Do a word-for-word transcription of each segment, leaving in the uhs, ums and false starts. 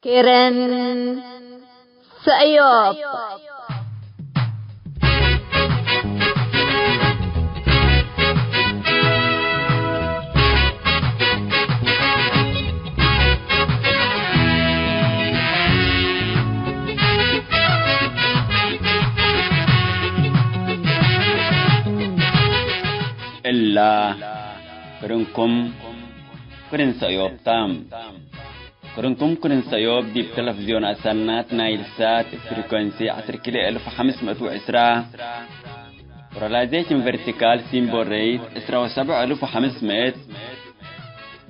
ክርን ሰእዮብ። እላ ክርንኩም ክርን ሰእዮብ ተ። ክርንኩም ክርን ሰእዮብ ዲብ ተለፍዝዮን አሰናት ናይል ሳት እብ ፍሪኮንሲ ዐስር ኪሎ እልፍ ወሐምስ ምእት ወዕስራ፣ ፖላራይዜሽን ቨርቲካል ሲምቦል ሬት ዕስራ ወሰብዕ እልፍ ወሐምስ ምእት፣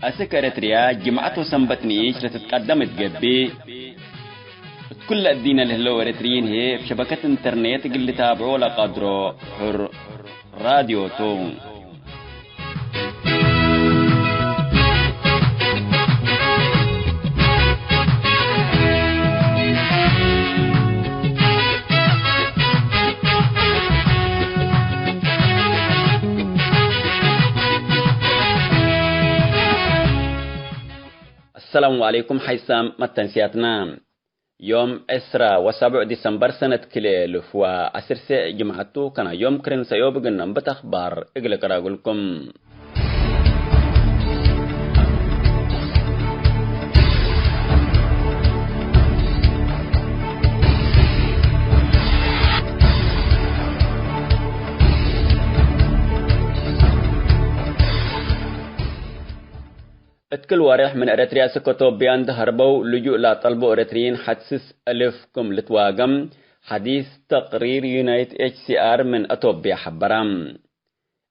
አስክ ኤረትርያ ጅምዐት ወሰንበት ንኢሽ ለትትቀደም እት ገብእ፣ እት ኩለ እዲነ ለህለው ኤረትርዪን ህዬ እብ ሸበከት ኢንተርኔት እግል ልታብዖ ለቀድሮ ሕር ራድዮ ቱ። አሰላሙ ዐለይኩም ሐይሳም መተንስያትና። ዮም ዕስራ ወሰቡዕ ዲሰምበር ሰነት ክልኤ እልፍ ወዐስር ሴዕ ጅምዐት ቱ፣ ከና ዮም ክርን ሰእዮብ እግል ነንብት አኽባር እግል እቅረእ እግልኩም። እት ክል ወሬሕ ምን ኤረትርያ እስክ አቶብያ እንዴ ሀርበው ልጁእ ለአጠልቦ ኤረትርዪን ሐድ ስስ እልፍ ክም ልትዋገም ሐዲስ ተቅሪር ዩናይት ኤች ሲ አር ምን አቶብያ ሐበረ።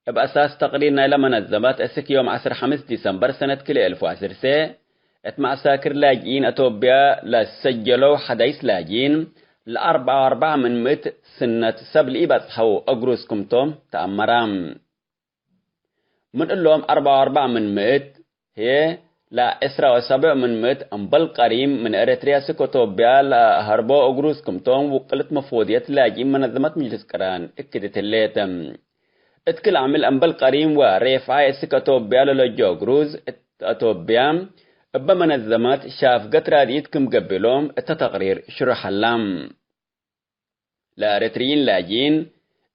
እብ አሳስ ተቅሪር ናይለ መነዘመት፣ እስክ ዮም ዐስር ሐምስ ዲሰምበር ሰነት ክልኤ እልፍ ወዐስር ሴዕ፣ እት መዐሳክር ላጅኢን አቶብያ ለሰጀለው ሐዳይስ ላጅኢን፣ ለአርበዕ ወአርበዕ ምን ምእት ስነት ሰብ ለኢበጽሐው አግሩዝ ክምቶም ተአመረ። ምን እሎም አርበዕ ወአርበዕ ምን ምእት ህዬ፣ ለዕስራ ወሰብዕ ምን ምእት እምበል ቀሪም ምን ኤረትርያ እስክ አቶብያ ለሀርቦ እግሩዝ ክምቶም ውቅልት መፍወድየት ላጅኢን መነዘመት ምጅልስ ቅራን እክድ ትሌት። እት ክል አምዕል እምበል ቀሪም ወሬፍዓይ እስክ አቶብያ ለለጆ እግሩዝ እት አቶብያ እበ መነዘመት ሻፍገት ራድኢት ክም ገብእ እሎም እተ ተቅሪር ሽሩሕ ሀላ። ለኤረትርዪን ላጅኢን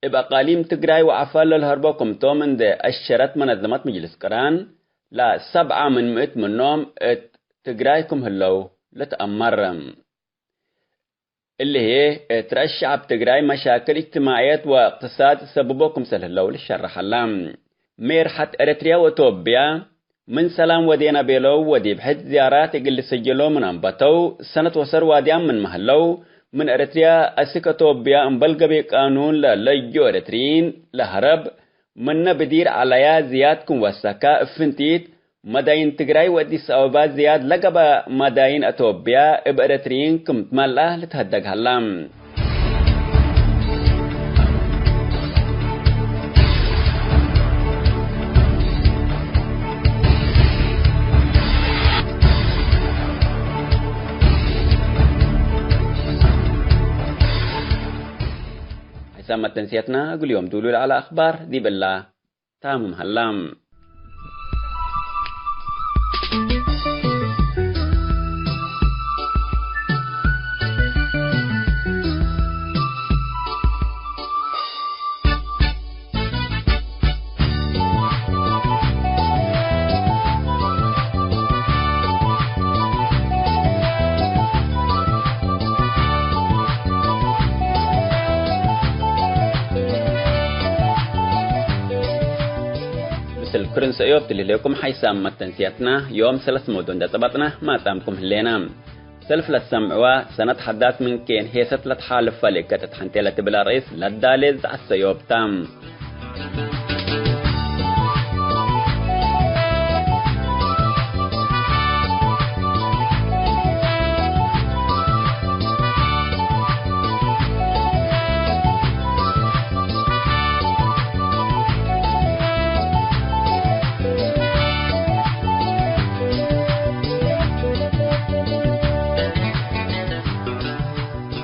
እብ አቃሊም ትግራይ ወዐፋር ለልሀርቦ ክምቶም እንዴ አሸረት መነዘመት ምጅልስ ቅራን፣ ለሰብዓ ምን ምእት ምኖም እት ትግራይ ክም ህለው ልትአመር። እሊ ህዬ፣ እት ረአስ ሸዐብ ትግራይ መሻክል እጅትማዕየት ወእቅትሳድ ሰብቦ ክምሰል ህለው ልሸረሕ ሀላ። ሜርሐት ኤረትርያ ወአቶብያ ምን ሰላም ወዴነ ቤለው ወዲብ ሕድ ዝያራት እግል ልሰጀሎ ምን አንበተው፣ ሰነት ወሰር ዋድያም ምንመ ህለው፣ ምን ኤረትርያ አስክ አቶብያ እምበል ገቤ ቃኑን ለለእጆ ኤረትርዪን ለሀረብ፣ ምነ ብዲር ዐለያ ዝያድ ክም ወሰከ፣ እብ ፍንቲት መዳይን ትግራይ ወአዲስ አበባ ዝያድ ለገብአ መዳይን አቶብያ እብ ኤረትርዪን ክም ትመልአ ልትሀደግ ሀላ። ሐይሳም መተንስየትና እግል ዮም ዱሉል ዐለ አኽባር ዲብ እላ ታምም ሀላ። ምስል ክርን ሰእዮብ ትልህሌኩም ሐይሳም መተንስያትና ዮም ሰለስ መውዶ እንደ ጸበጥና ማጻምኩም ህሌና። ሰልፍ ለትሰምዕዋ ሰነት ሐዳት ምን ኬን ሄሰት ለትሓልፍ ፈልእከት እት ሐንቴ ለትብል አርእስ ለዳሌ ዘዐት ሰእዮብ ታ።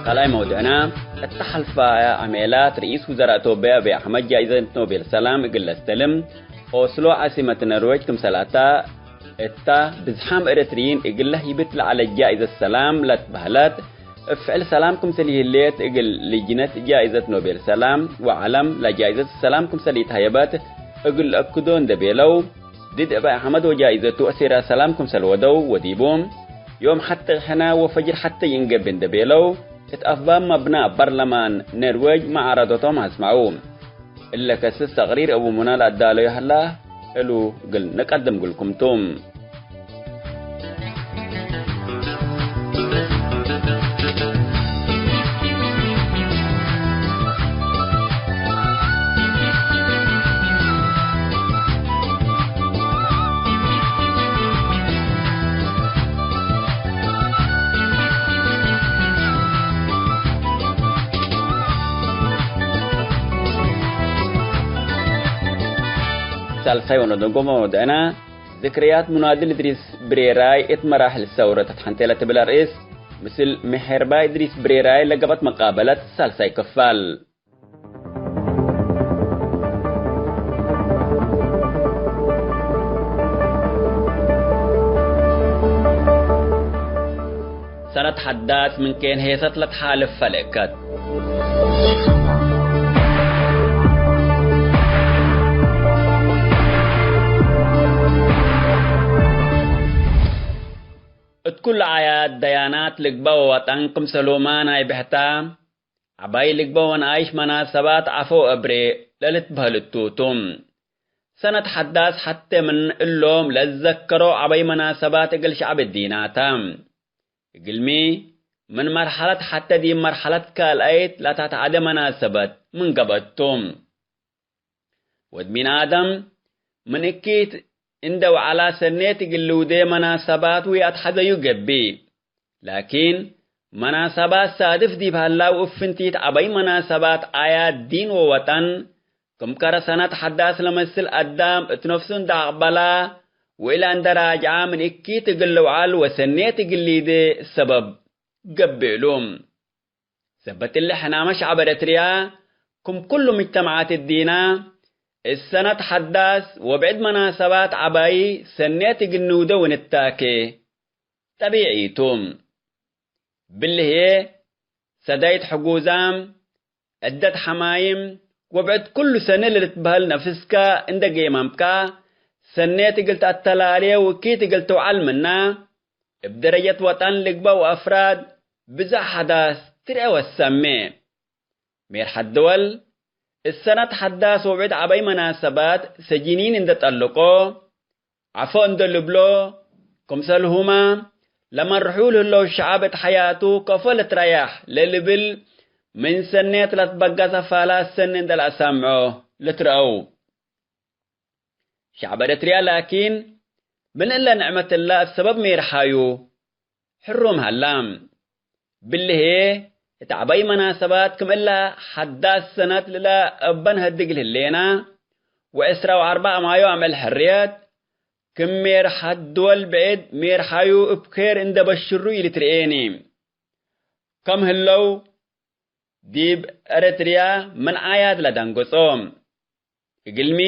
ካልኣይ መውዱዕና፣ እተ ሐልፋ ዐሜላት፣ ርኢስ ውዘራእ ቶብያ አብይ አሕመድ ጃኢዘት ኖቤል ሰላም እግል ለስተልም ኦስሎ ዓሲመት ነርዌጅ ክምሰል አታ፣ እታ ብዝሓም ኤረትርዪን እግለ ህይብት ለዐለት ጃኢዘት ሰላም ለትበህለት፣ እብ ፍዕል ሰላም ክምሰል ይህሌት እግል ልጅነት ጃኢዘት ኖቤል ሰላም ወዐለም ለጃኢዘት ሰላም ክምሰል ኢተሀየበት እግል ለአክዶ እንዴ ቤለው፣ ድድ እብ አሕመድ ወጃኢዘቱ አሲራ ሰላም ክምሰል ወደው ወዲቡ፣ ዮም ሐቴ ሕነ ወፈጅር ሐቴ ይእንገቢ እንዴ ቤለው፣ እት አፍባብ መብነ በርለማን ኔርዌጅ መዓረዶቶም አስመዐው። እለ ከስስ ተቅሪር እቡ ሙና ለአዳለዩ ሀላ፣ እሉ እግል ንቀድም እግልኩም ቱ። ሳልሳይ ወነደንጎመ ወደአና፣ ዝክርያት ሙናድል እድሪስ ብሬራይ እት መራሕል ሰውረት አትሐንቴ ለትብል አርእስ፣ ምስል ምሔርባይ እድሪስ ብሬራይ ለገብአት መቃበለት ሳልሳይ ክፋል። ሰነት ሐዳስ ምን ኬን ሄሰት ለትሓልፍ ፈለእከት። እት ኩሉ አዕያድ ደያናት ልግበእ ወወጠን ክምሰልሁመ ናይ ብሕተ ዐባይ ልግበእ ወነኣይሽ መናሰባት ዐፎ ወእብሬ ለልትበህል እቱ ቱ። ሰነት ሐዳስ ሐቴ ምን እሎም ለትዘከሮ ዐባይ መናሰባት እግል ሸዐብ እዲና ተ። እግልሚ፣ ምን መርሐለት ሐቴ ዲብ መርሐለት ካልአይት ለታትዐደ መናሰበት ምን ገብአት ቱ። ወድ ሚን አደም ምን እኪት እንደ ወዐላ ሰኔት እግል ልውዴ መናሰባት ወአትሐዘዩ ገብእ። ላኪን፣ መናሰባት ሳድፍ ዲብ ሀላ ወእብ ፍንቲት ዐባይ መናሰባት አያት ዲን ወወጠን፣ ክም ከረ ሰነት ሐዳስ ለመስል አዳም እት ነፍሱ እንደ አቅበላ ወእለ እንደ ራጅዓ ምን እኪት እግል ልውዓል ወሰኔት እግል ሊዴ ሰበብ ገብእ እሉ። ሰበት እሊ ሕናመ ሸዐብ ኤረትርያ ክም ኩሉ ምጅተመዓት እዲና፣ እት ሰነት ሐዳስ ወብዕድ መናሰባት ዐባይ ሰኔት እግል ንውዴ ወንታኬ ጠቢዒ ቱ። እብሊ ህዬ፣ ሰዳይት ሕጉዛም፣ ዕደት ሐማይም ወብዕድ ኩሉ ሰኒ ለልትበህል ነፍስከ እንደ ጌመምከ፣ ሰኔት እግል ተአተላሌ ወእኪት እግል ትውዓል ምና፣ እብ ደረጀት ወጠን ልግበእ ወአፍራድ ብዘሕ ሐዳስ ትርኤ ወትሰሜ። ሜርሐት ድወል፣ እት ሰነት ሐዳስ ወብዕድ ዐባይ መናሰባት ሰጅኒን እንደ ጠልቆ፣ ዐፎ እንደ ልብሎ፣ ክምሰልሁመ ለመርሑ ለህለው ሸዐብ እት ሐያቱ ከፎ ልትረያሕ ለልብል ምን ሰኔት ለትበገሰ ፋላት ሰኒ እንደ ለአሳምዖ ልትረአው። ሸዐብ ኤረትርያ ላኪን፣ ምን እለ ንዕመት እለ እብ ሰበብ ሜርሓዩ ሕሩም ሀላ። እብሊ ህዬ፣ እት ዐባይ መናሰባት ክም እለ ሐዳስ ሰነት ልለ እበ ነሀድግ ለህሌና፣ ወዕስራ ወአርበዕ ማዮ አምዕል ሕርየት፣ ክም ሜርሐት ድወል ብዕድ ሜርሓዩ እብ ኬር እንደ በሽሩ ኢልትርኤኒ። ከም ህለው፣ ዲብ ኤረትርያ ምን አያድ ለደንግጾ። እግልሚ፣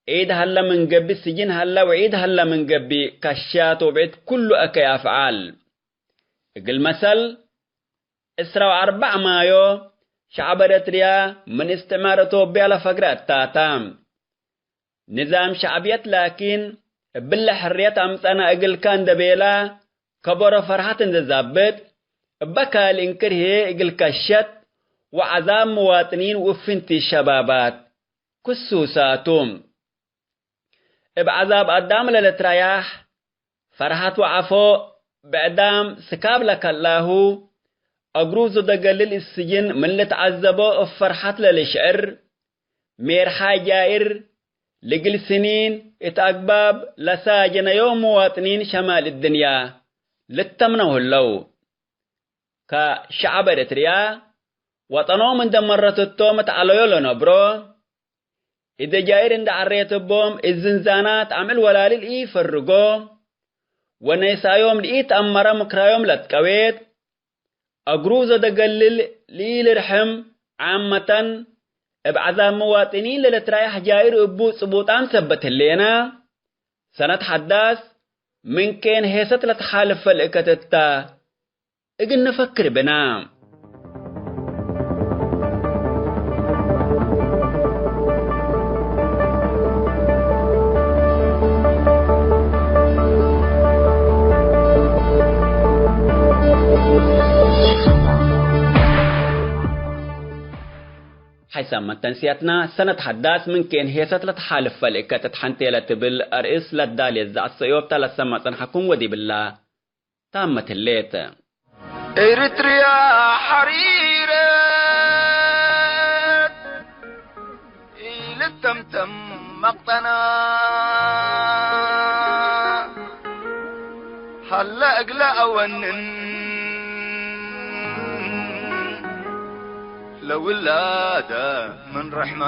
ዒድ ሀለ ምን ገብእ ስጅን ሀለ ወዒድ ሀለ ምን ገብእ ካሻት ወብዕድ ኩሉ አከይ አፍዓል። እግል መሰል፣ ዕስራ ወአርበዕ ማዮ ሸዐብ ኤረትርያ ምን እስትዕማር አቶብያ ለፈግረ አታተ። ንዛም ሸዕብየት ላኪን፣ እብለ ሕርየት አምጸነ እግልከ እንደ ቤላ፣ ከበሮ ፈርሐት እንደ ዛብጥ፣ እበ ካልእ እንክር ህዬ እግል ከሸት ወዐዛብ ምዋጥኒን ወእፍንቲ ሸባባት ክሱሳቱ። እብ ዐዛብ አዳም ለልትረያሕ፣ ፈርሐት ወዐፎ ብዕዳም ስካብ ለከላሁ፣ አግሩዝ ወደገልል እት ስጅን ምን ልትዐዘቦ እብ ፈርሐት ለልሽዕር፣ ሜርሓ ጃይር፣ ልግል ስኒን እት አግባብ ለሳጀነዮም ምዋጥኒን ሸማል እድንያ ልተምነው ህለው። ከሸዐብ ኤረትርያ፣ ወጠኖም እንደ መረትቶም እት ዐለዮ ለነብሮ፣ እደ ጃይር እንደ ዐሬት እቦም እት ዝንዛናት አምዕል ወላሊ ለኢፈርጎ፣ ወነይሳዮም ለኢተአመረ ምክራዮም ለትቀዌት፣ አግሩዝ ወደገልል ለኢልርሕም፣ ዓመተን እብ ዐዛብ ምዋጥኒን ለልትረያሕ ጃይር እቡ ጽቡጣም ሰበት ህሌነ፣ ሰነት ሐዳስ ምን ኬን ሄሰት ለትሓልፍ ፈልእከት እተ እግል ንፈክር ብነ። ሓይሳም መተንስያትና ሰነት ሐዳስ ምን ኬን ሄሰት ለትሓልፍ ፈልእከት እት ሐንቴ ለትብል አርእስ ለዳልየት ዘአሰዮብተ ለሰመዕ ጸንሐኩም ወዲብላ ታመት ህሌት። ኤሪትሪያ ሐሪረት ኢልተምተም መቅጠና ሀለ እግለ አወንን ለውላደ ምን ርሕመ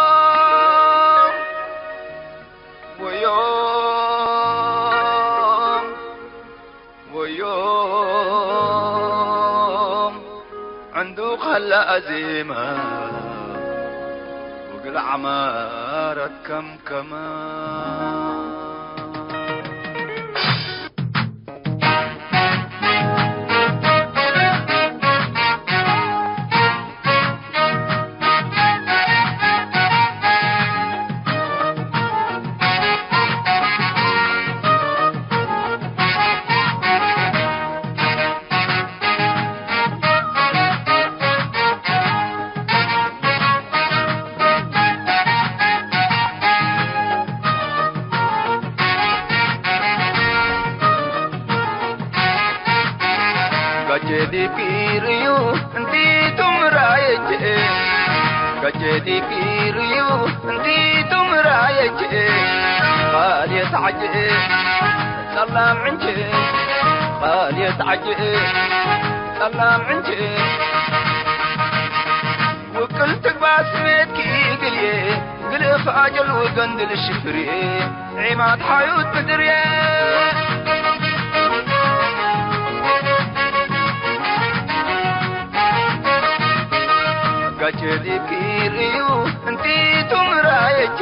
ወዮም ወዮም ወዮም ዕንዱ ከለ አዜመ ወግል ዐመረት ከምከመ። ጋቼ ዲብ ኪርዩ እንቲቱ ምራየቼ፣ ጋቼ ዲብ ኪርዩ እንቲቱ ምራየቼ፣ ቃል የተዓጀ ጸላም ዕንቼ፣ ቃል የተዓጀ ጸላም ዕንቼ፣ ውቅል ትግባ ስሜትኪ ግልዬ፣ ግልፍ አጀል ወገንድል ሽፍርዬ፣ ዒማት ሓዩት ምድርዬ። ጋቼ ዲብኪ ርእዩ እንቲቱ ምራየቼ፣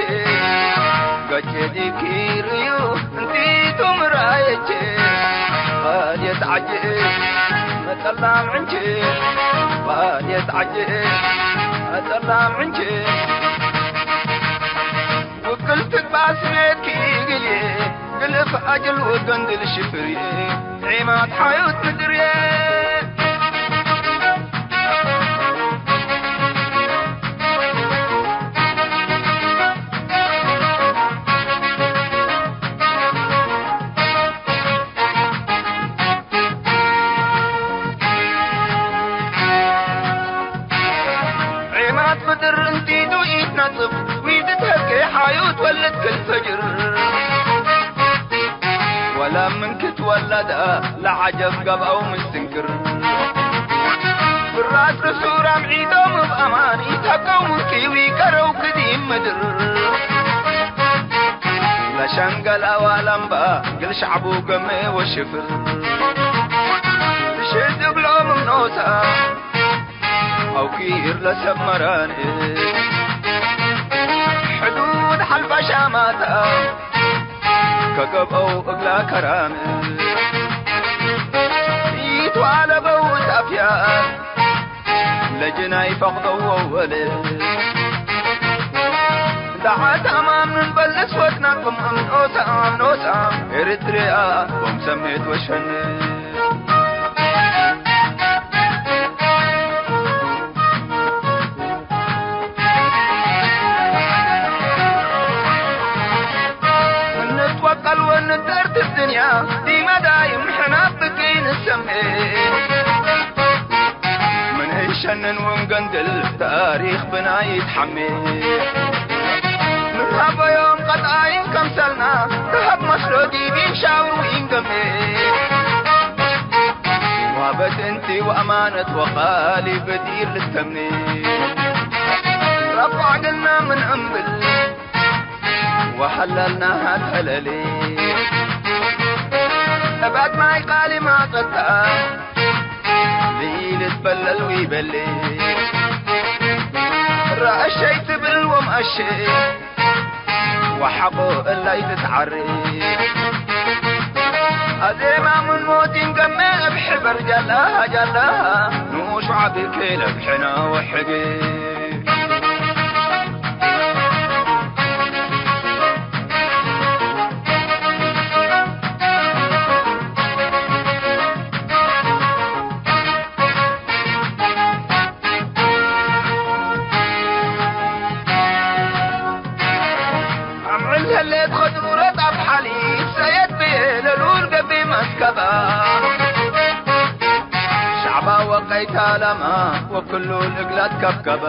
ጋቼ ዲብኪ ርእዩ እንቲቱ ምራየቼ፣ ቃል የተዓጀ ጸላም ዕንቼ፣ ቃል የተዓጀ ጸላም ዕንቼ። ውቅል ትግባእ ስሜትኪ ግልዬ፣ ግልፍ አጅል ወገንድል ሽፍርዬ፣ ዒማት ሓዩት ምድርዬ። ዔማት ምድር እንቲቱ ኢትነጽፍ፣ ዊትትሀጌ ሓዩት ወልድ ክል ፈጅር። ወላ ምን ክትወለደ ለዐጀብ ገብአው ምስትንክር። ፍራስ ርሱራም ዒዶም እብ አማን ኢተቀው ሙልኪ ዊቀረው ክዲም ምድር። ለሸንገል አዋላምባ ግል ሸዕቡ ገሜ ወሽፍር። ትሽድ እግሎም እምኖተ አው ኪር ለሰብ መራን። ሕዱድ ሐልፋ ሻማተ ከገብአው እግላ ከራም። ኢትዋለበው ታፍያ ለጅናይ ፈቅደው ወወለ። ዳዓት አማም ንበልስ ወትናቅም እምኖታ እምኖታ ኤርትርያ ቦም ሰሜት ወሸን። እንትወቀል ወንተርትብ ድንያ ዲመ ዳይም ሕና ብኪ ንሰሜ። ምን እንሸንን ወንገንድል ታሪክ ብናይ ይትሐሜ። ምን ሀበዮም ቀጣይን ከምሰልና፣ ደሀብ መስሎ ዲቢን ሻውር ወኢንገሜ። ዋበት እንቲ ወአማነት ወቃሊ በዲር ልተምኔ። ረፋዕ ግልና ምን እምብል ወሐለልናሃ ተለሌ። እባት ማይ ቃሊ ማጸታ ለኢልትበለል ዊበሌ። ረአሸይ ትብል ወመአሸይ ወሐቆ እላይ ትትዓሬ። አዜማ ምን ሞቲን ገሜ እብ ሕበር ጃላሃ ጃላሃ ንኡሽ ዐቢ ኬለ ብሕነ ወሕጌ። አምዕል ህሌት ከድሩረት አብ ሐሊት ሰየድ ብዬ ለሉል ገቢ መስከበ። ሸዕባ ወቀይታለመ ወክሉ እግላት ከብከበ።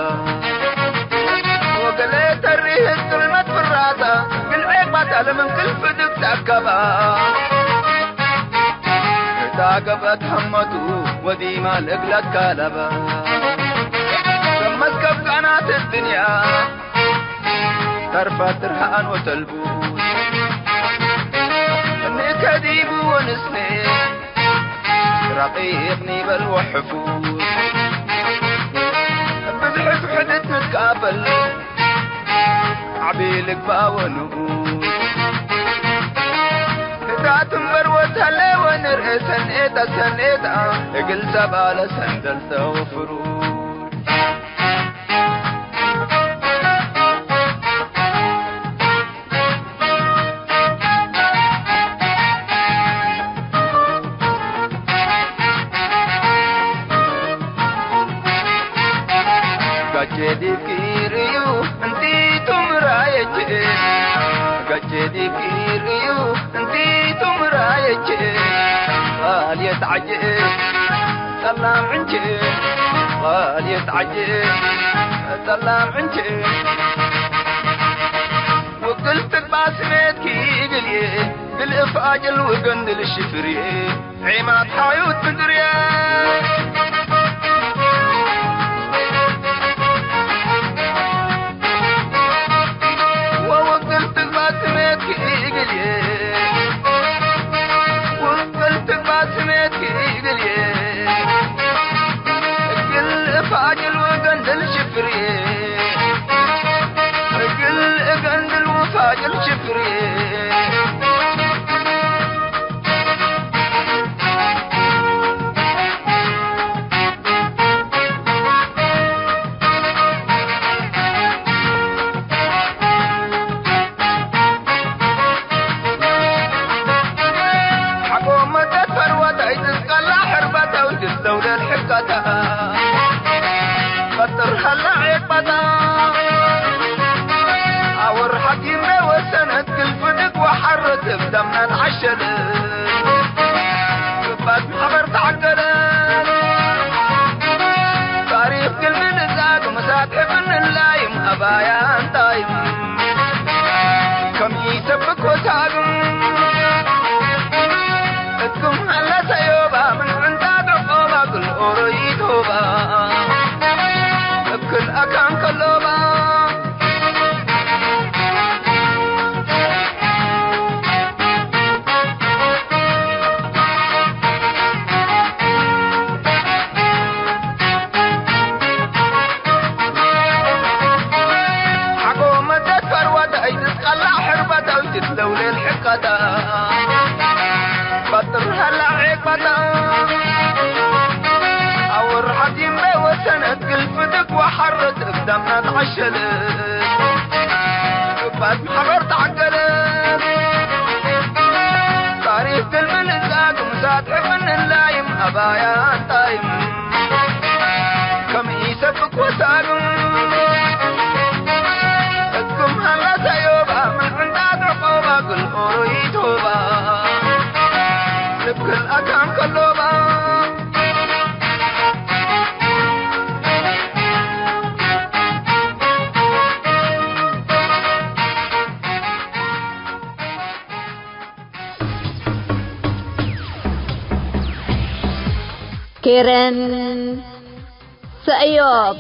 ወገሌ ተሪህ እት ጽልመት ፍራተ፣ ግን ዔቅባተ ለምን ክል ፍድግ ተአከበ። እታ ገብአት ሀመቱ ወዲማ ለእግለ ትካለበ። ከመስከብ ቃናት እድንያ ተርፈ ትርሃን ወተልቡስ። እንከ ዲቡ ወንስኔ ረቂቅ ኒበል ወሕፉስ። ብዝሕት ውሕድት ንትቃበል ዐቢ ልግባእ ወንኡስ። ህታት እምበር ወተሌ ወንርኤ ሰኔተ ሰኔተ እግል ሰብአ ለሰንደልተ ወፍሩር። ገቼ ዲብኪ ርእዩ እንቲቱ ምራየቼ፣ ገቼ ዲብኪ ርእዩ እንቲቱ ምራየቼ፣ ቃል የትዓጀ ጸላም ዕንቼ፣ ቃል የትዓጀ ጸላም ዕንቼ። ውቅል ትግባ ስሜትኪ እግልዬ፣ ግልእፍ አጅል ወገንድል ሽፍርዬ፣ ዔማት ሐዩት ምድርዬ። ወውቅል ትግባ ስሜትኪ እግልዬ፣ ውቅል ትግባ ስሜትኪ እግልዬ። እግል እፋጅል ወገንድል ሽፍርዬ፣ እግል እገንድል ወፋጅል ሽፍርዬ። ሐቆ መደት ፈርወት ኣይትትቀላ ሕርበተ ወትስተውደል ሕቀተ። ፈጥር ሀላ ዔቅበተ። አወር ሐኪም ወሰነት ክል ፍድግ ወሐረት እብ ደምነት ዐሸል። ክባት ማሕበር ተዐገለ። ታሪክ ክል ምንዛግ መሳትሕ ብንላይም አባያን ጣይም። ከም ኢሰብክ ወሳግም እትኩም ሀለ ሰዮባ ምን ዕንዳድ ዖቆባ እግል ኦሮይት ሆባ እብ ክል አካን ከሎባ። ሐቆ መደት ፈርወት ኣይትትቀላዕ ሕርበት ኣይትትለውሌል ሕቀተ። ፈጥር ሀላ ዔቅበተ። አውር ሐቲም ቤ ወሰነት ግልፍ ድግ ወሐርት እብ ደምነት ዐሸል። ክባት ማሕበር ተዐገለ። ታሪክ ግልሚ ልዛግም ሳትሕ ምን ላይም አባያን ጣይም። ከም ኢሰብክ ወሳግም እትኩም ሀላ ሰዮባ ምን ዕንዳት ዐቆባ ግል ኦሮይት ሆባ። ልብ ክል አካን ከሎባ። ኬረን ሰእዮብ።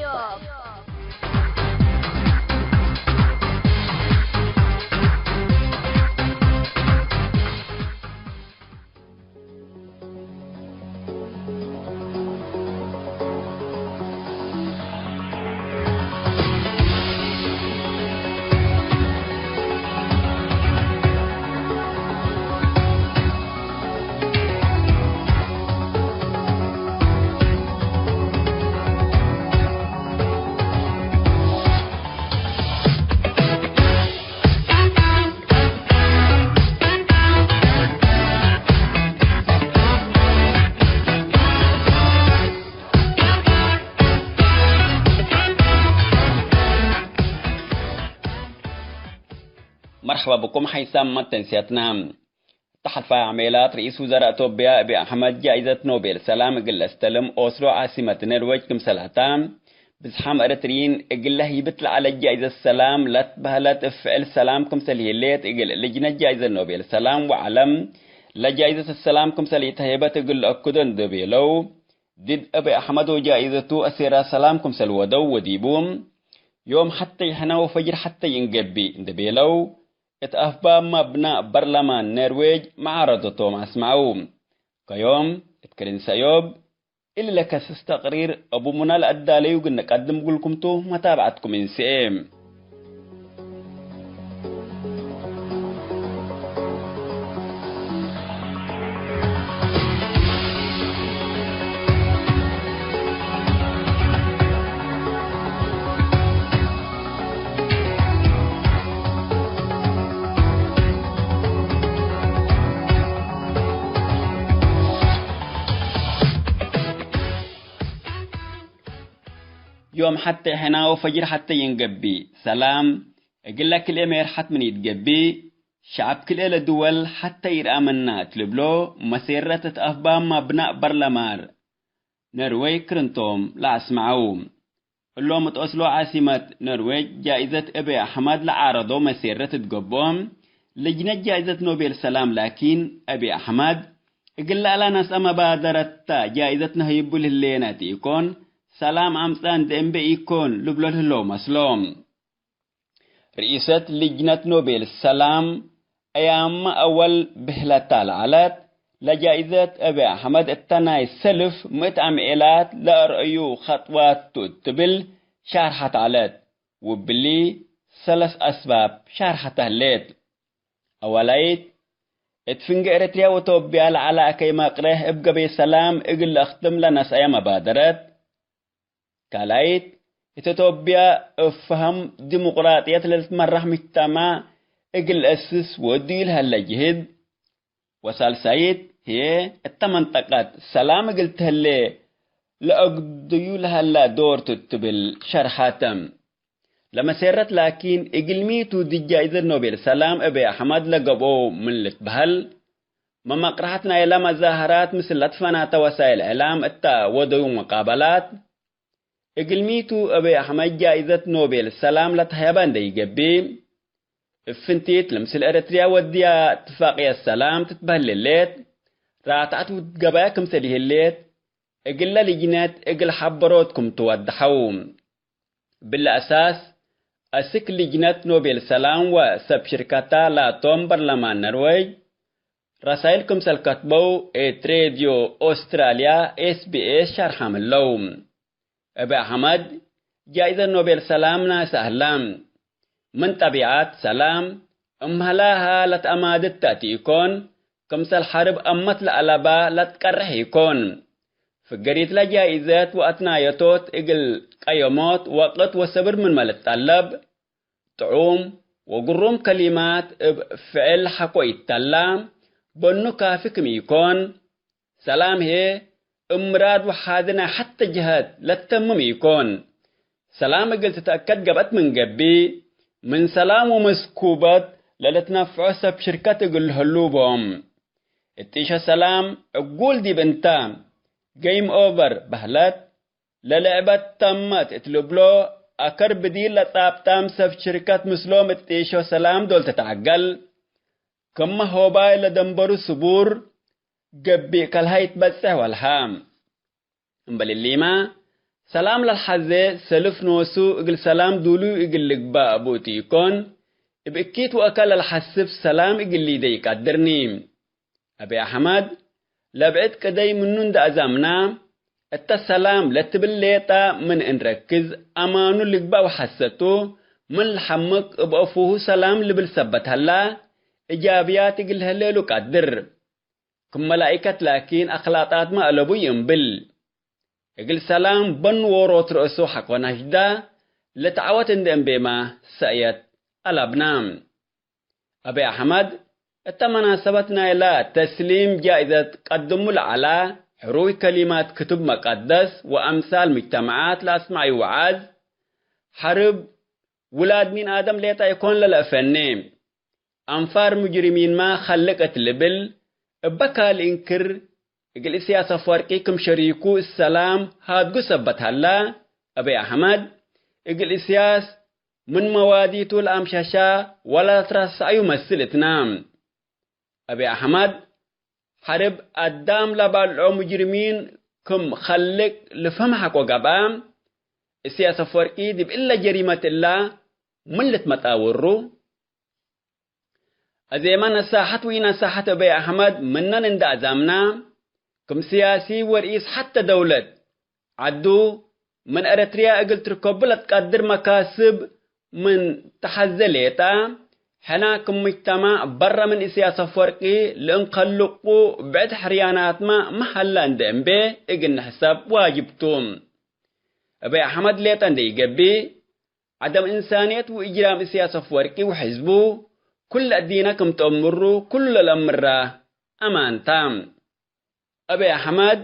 መርሐባ ብኩም ሐይሳም መተንስያትና። እተ ሐልፋይ ዓሜላት፣ ርኢስ ውዘራእ ቶብያ አቢ አሕመድ ጃኢዘት ኖቤል ሰላም እግል ለስተልም ኦስሎ ዓሲመት ነርዌጅ ክምሰል አታ፣ ብዝሓም ኤረትርዪን እግለ ህይብት ለዐለት ጃኢዘት ሰላም ለትበህለት እብ ፍዕል ሰላም ክምሰል ህሌት፣ እግል ልጅነት ጃኢዘት ኖቤል ሰላም ወዐለም ለጃኢዘት ሰላም ክምሰል ኢተህይበት እግል ለአክዶ እንዴ ቤለው፣ ዲድ አቢ አሕመድ ወጃኢዘቱ አሴራ ሰላም ክምሰል ወደው ወዲቡ፣ ዮም ሐተይ ሕነ ወፈጅር ሐተይ እንገብእ እንዴ ቤለው፣ እት አፍባብ መብናእ በርለማን ነርዌጅ መዓረዶቶም አስመዐው። ከዮም እት ክርን ሰእዮብ እሊ ለከስስ ተቅሪር አቡ ሙና ለአዳለዩ እግል ነቀድም እግልኩም ቱ፣ መታብዐትኩም እንስኤ። ዮም ሐቴ ሕና ወፈጅር ሐቴ ይንገብእ ሰላም፣ እግለ ክልኤ ሜርሐት ምን ኢትገብእ፣ ሸዐብ ክልኤ ለድወል ሐቴ ኢርአመና እት ልብሎ መሴረት እት አፍባም መብናእ በርለማር ነርዌይ ክርንቶም ለአስመዐው። እሎም እት ኦስሎ ዓሲመት ነርዌጅ ጃኢዘት እቤ አሕመድ ለዓረዶ መሴረት እት ገብኦም፣ ልጅነት ጃኢዘት ኖቤል ሰላም ላኪን፣ እቤ አሕመድ እግል ለአላ ነስአ መባደረት ተ ጃኢዘት ነህይቡ ለህሌነ ቲ ኢኮን፣ ሰላም አምጽአ እንዴ እምቤ ኢኮን ልብሎ ለህለው መስሎ። ርኢሰት ልጅነት ኖቤል ሰላም፣ አያመ አወል ብህለታ ለዐለት፣ ለጃኢዘት እቤ አሕመድ እተ ናይ ሰልፍ ምእት አምዔላት ለአርአዩ ኸጥዋት ቱ እት ትብል ሻርሐት ዐለት፣ ወእብሊ ሰለስ አስባብ ሻርሐተ ህሌት። አወላይት፣ እት ፍንጌ ኤረትርያ ወቶብያ ለዐለ አከይ መቅሬሕ እብ ገበይ ሰላም እግል ለአክትም ለነስአየ መባደረት። ካልኣይት፣ እት ቶብያ እብ ፈሀም ዲሞቅራጥየት ለልትመራሕ ምጅተማዕ እግል ለአስስ ወድዩ ለሀለ ጅህድ። ወሳልሳይት ህዬ፣ እተ መንጠቀት ሰላም እግል ትህሌ ለአግድዩ ለሀላ ዶር ቱ ትብል ሸርሐተ። ለመሴረት ላኪን፣ እግልሚ ቱ ዲብ ጃኢዘት ኖቤል ሰላም እቤ አሕመድ ለገብኦ ምን ልትበህል፣ መመቅረሐት ናይለ መዛሀራት ምስል ለትፈናተ ወሳይል እዕላም እተ ወደዩ መቃበላት፣ እግልሚ ቱ እቤ አሕመድ ጃኢዘት ኖቤል ሰላም ለተሀየበ እንዴ ኢገብእ፣ እብ ፍንቲት ለምስል ኤረትርያ ወድያ እትፋቅየት ሰላም ትትበህል ህሌት፣ ራትዐት ውትገበያ ክምሰል ህሌት፣ እግለ ልጅነት እግል ሐበሮት ክም ትወደሐው። እብለ አሳስ፣ አስክ ልጅነት ኖቤል ሰላም ወሰብ ሽርከታ ላቶም በርለማን ነርዌጅ ረሳይል ክምሰል ከትበው፣ እት ሬድዮ ኦስትራልያ፣ ኤስ ቢ ኤስ፣ ሸርሐም ህለው። እብ አሕመድ፣ ጃኢዘት ኖቤል ሰላም ናሰ ህላ። ምን ጠቢዐት ሰላም፣ እምህላሃ ለተአማድድ ተእቲ ኢኮን፣ ክምሰል ሐርብ አመት ለአለባ ለትቀርሕ ኢኮን። ፍገሪትለ ጃኢዘት ወአትናየቶት እግል ቀየሞት ወቅት ወሰብር ምንመ ልትጠለብ፣ ጥዑም ወግሩም ከሊማት እብ ፍዕል ሐቆ ኢተላ፣ በኑ ካፊ ክም ኢኮን፣ ሰላም ህዬ፣ እብ ምራድ ወሓዚ ናይ ሐተ ጀሀት ለተምም ኢኮን። ሰላም እግል ትትአከድ ገብአት ምን ገብእ፣ ምን ሰላም ወመስኩበት ለልትነፍዖ ሰብ ሽርከት እግል ለህሉ ቦም። እጢሾ ሰላም ዕጉል ዲብ እንተ፣ ገይም ኦቨር፣ በህለት፣ ለልዕበት ተመት እት ልብሎ፣ አከር ብዲር ለጻብጣም ሰብ ሽርከት ምስሎም እጢሾ ሰላም ዶል ትትዐገል። ክመ ሆባይ ለደንበሩ ስቡር፣ ገቢእ ከልሀ ኢትበጽሕ ወልሀ። እምበል እሊመ፣ ሰላም ለልሐዜ ሰልፍ ኖሱ እግል ሰላም ዱሉይ እግል ልግበእ ቡ ቱ ኢኮን፣ እብ እኪት ወአካል ለልሐስብ ሰላም እግል ሊዴ ኢቀድርኒ። አቢ አሕመድ፣ ለብዕድ ቅደይ ምኑ እንደ አዛምና፣ እተ ሰላም ለትብል ሌጣ ምን እንረክዝ አማኑ ልግበእ ወሐሰቱ፣ ምን ለሐምቅ እብ አፉሁ ሰላም ልብል ሰበት ሀላ፣ እጃብያት እግል ለህሌ እሉ ቀድር። ክም መላኢከት ላኪን አክላጣትመ አለቡ ይእምብል። እግል ሰላም በን ዎሮት ረአሱ ሐቆ ናሽዳ ለተዐወት እንዴ እምቤመ ሰእየት አላብና። አቢ አሕመድ እተ መናሰበት ናይለ ተስሊም ጃኢዘት ቀድሙ ለዐላ ሕሩይ ከሊማት ክቱብ መቀደስ ወአምሳል ሙጅተመዓት ለአስመዐዩ ወዓዝ፣ ሐርብ ውላድ ሚን አደም ሌጠ ኢኮን ለለአፈኔ። አንፋር ሙጅሪሚንመ ከልቅ እት ልብል፣ እበ ካልእ እንክር እግል እስያስ አፍወርቂ ክም ሸሪኩ እሰላም ሃድጉ ሰበት ሀላ፣ አበይ አሕመድ እግል እስያስ ምን መዋዲቱ ለአምሸሻ ወለትረሰዐዩ መስል እትና። አቢ አሕመድ ሐርብ አዳም ለበልዖ ሙጅሪሚን ክም ከልቅ ልፍህም ሐቆ ገብአ። እስያስ አፍወርቂ ዲብ እለ ጀሪመት እላ ምን ልትመጣወሩ? አዜመ ነሳሐት ወኢነሳሐት አቢ አሕመድ ምነን እንደ አዛምና፣ ክም ስያሲ ወርኢስ ሐተ ደውለት ዐዱ ምን ኤረትርያ እግል ትርከቡ ለትቀድር መካስብ ምን ተሐዜ ሌጠ፣ ሕና ክም ሙጅተማዕ በረ ምን እስያስ አፍወርቂ ለእንከልቁ ብዕድ ሕርያናትመ ሚ ሀለ እንዴ እምቤ እግል ንሕሰብ ዋጅብ ቱ። አቢ አሕመድ ሌጠ እንዴ ኢገብእ፣ ዐደም እንሳንየት ወእጅራም እስያስ አፍወርቂ ወሕዝቡ ኩለ እዲነ ክም ተአምሩ ኩሉ ለለአምራ አማን ተ። አቢ አሕመድ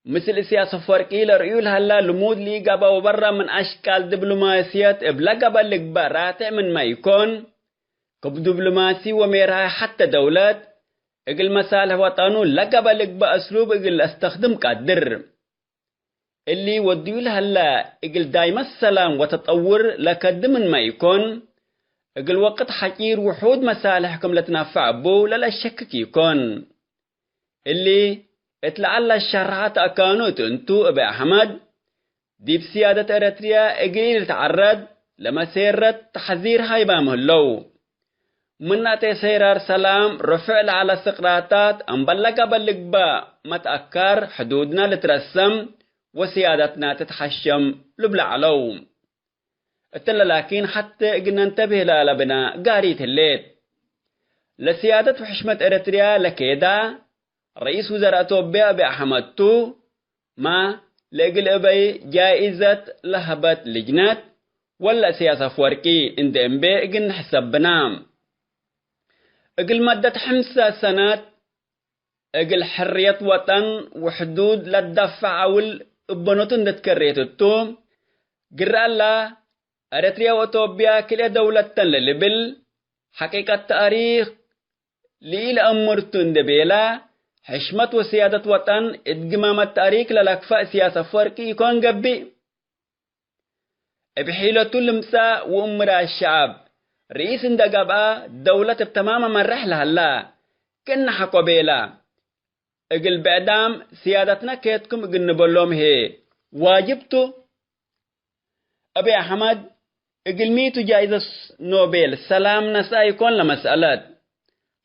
ምስል እስያስ አፍወርቂ ለርእዩ ለሀላ ልሙድ ለኢገብአ ወበረ ምን አሽቃል ድብሎማስየት እብ ለገብአ ልግበእ ራቴዕ ምንመ ኢኮን፣ ክብ ድብሎማሲ ወሜርሃይ ሐተ ደውለት እግል መሳልሕ ወጠኑ ለገብአ ልግበእ እስሉብ እግል ለአስተክድም ቀድር። እሊ ወድዩ ለሀለ እግል ዳይመት ሰላም ወተጠውር ለከድም ምንመ ኢኮን፣ እግል ወቅት ሐጪር ውሑድ መሳልሕ ክም ለትነፈዕ እቡ ለለአሸክክ ኢኮን። እሊ እት ለዐል ለሸርሐ ተአካኑ እት እንቱ፣ እብ አሕመድ ዲብ ስያደት ኤረትርያ እግል ኢልትዐረድ ለመሴረት ተሕዚር ሃይባም ህለው። ምን አቴ ሰይራር ሰላም ርፍዕ ለዐለ ስቅራታት እምበል ለገብአ ልግበእ መትአካር ሕዱድነ ልትረሰም ወስያደትነ ትትሐሸም ልብለ ዐለው። እትለ ላኪን ሐቴ እግል ነንተብህ ለአለብነ ጋሪት ህሌት። ለስያደት ወሕሽመት ኤረትርያ ለኬዳ ረኢስ ውዘራእ ቶብያ አቢ አሕመድ ቱ፣ ማ ለእግል እበይ ጃኢዘት ለሀበት ልጅነት ወለ እስያስ አፍወርቂ እንዴ እምቤ እግል ንሕሰብ ብና። እግል መደት ሕምሰ ሰነት እግል ሕርየት ወጠን ወሕዱድ ለትደፈዕ ዐውል እበኖቱ እንዴ ትከሬት እቱ፣ ግረ እላ፣ ኤረትርያ ወአቶብያ ክልኤ ደውለት ተን ለልብል ሐቂቀት ተእሪክ ለኢለአምር ቱ እንዴ ቤለ፣ ሕሽመት ወስያደት ወጠን እት ግማመት ተእሪክ ለለክፈእ እስያስ አፍወርቂ ኢኮን ገብእ። እብ ሒለቱ ልምጸእ ወእምራት ሸዐብ ርኢስ እንደ ገብአ፣ ደውለት እብ ተማም አመርሕ ለሀላ፣ ክእነ ሐቆ ቤለ። እግል ብዕዳም ስያደትነ ኬትኩም እግል ንበሎም ህዬ ዋጅብ ቱ። አቢ አሕመድ እግል ሚቱ ጃይዘት ኖቤል ሰላም ነስአ ኢኮን ለመስአለት፣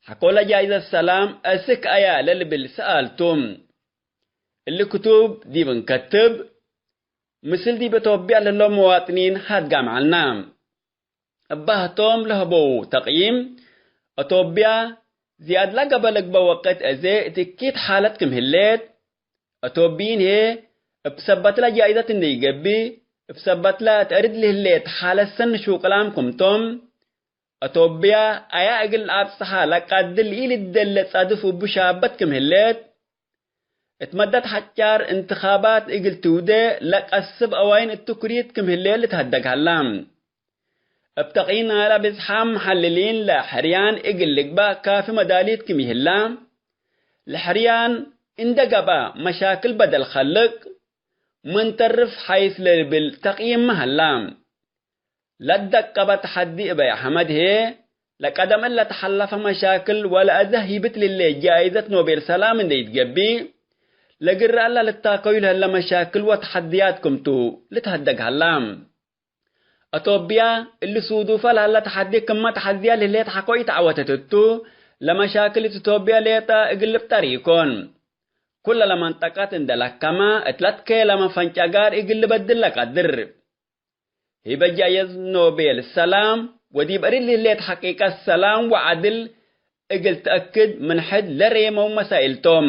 ሐቆለ ጃይዘት ሰላም አስክ አያ ለልብል ሰኣል ቱ። እሊ ክቱብ ዲብ እንከትብ፣ ምስል ዲብ ኢትዮጵያ ለህለው መዋጥኒን ሀድጋም ዐልና። እባህቶም ለህበው ተቅይም፣ አቶብያ ዝያድ ለገብአ ልግበእ ወቅት አዜ እት እኪት ሓለት ክም ህሌት፣ አቶብይን ህዬ እብ ሰበትለ ጃይዘት እንዴ ኢገብእ፣ እብ ሰበትለ እት አርድ ለህሌት ሓለት ሰኒ ሹቅላም ክምቶም፣ አቶብያ አያ እግል ለአብጽሐ ለቀድር ለኢልደለ ጸድፍ እቡ ሻበት ክም ህሌት፣ እት መደት ሐጫር እንትኻባት እግል ትውዴ ለቀስብ አዋይን እቱ ክሪት ክም ህሌት ልትሀደግ ሀላ። እብ ተቅይን ናይለ ብዝሓም መሐልሊን ለሕርያን እግል ልግበእ ካፊ መዳሊት ክም ይህላ፣ ለሕርያን እንደ ገብአ መሻክል በደል ከልቅ ምን ተርፍ ሐይስ ለልብል ተቅይም ሀላ። ለደቀበ ተሐዲ እበይ አሕመድ ህዬ፣ ለቀደም እለ ተሐለፈ መሻክል ወለአዘ ህይብት ልሌ ጃይዘት ኖቤል ሰላም እንዴ ኢትገብእ፣ ለግረ እለ ልታከዩ ለህለ መሻክል ወተሐድያት ክምቱ ልትሀደግ ሀላ። አቶብያ እሊ ሱዱፈ ለህለ ተሐዲ ክመ ተሐዝያ ለህሌት ሐቆ ኢተዐወተት እቱ፣ ለመሻክል እት አቶብያ ሌጠ እግል ልብጠር ኢኮን። ኩለ ለመንጠቀት እንደ ለከመ እት ለትኬለመ ፈንጨጋር እግል ልበድል ለቀድር። ህይበ ጃይዘት ኖቤል ሰላም ወዲብ እርድ ለህሌት ሐቂቀት ሰላም ወዐድል እግል ተአክድ ምን ሕድ ለሬመው መሳኢል ቶም።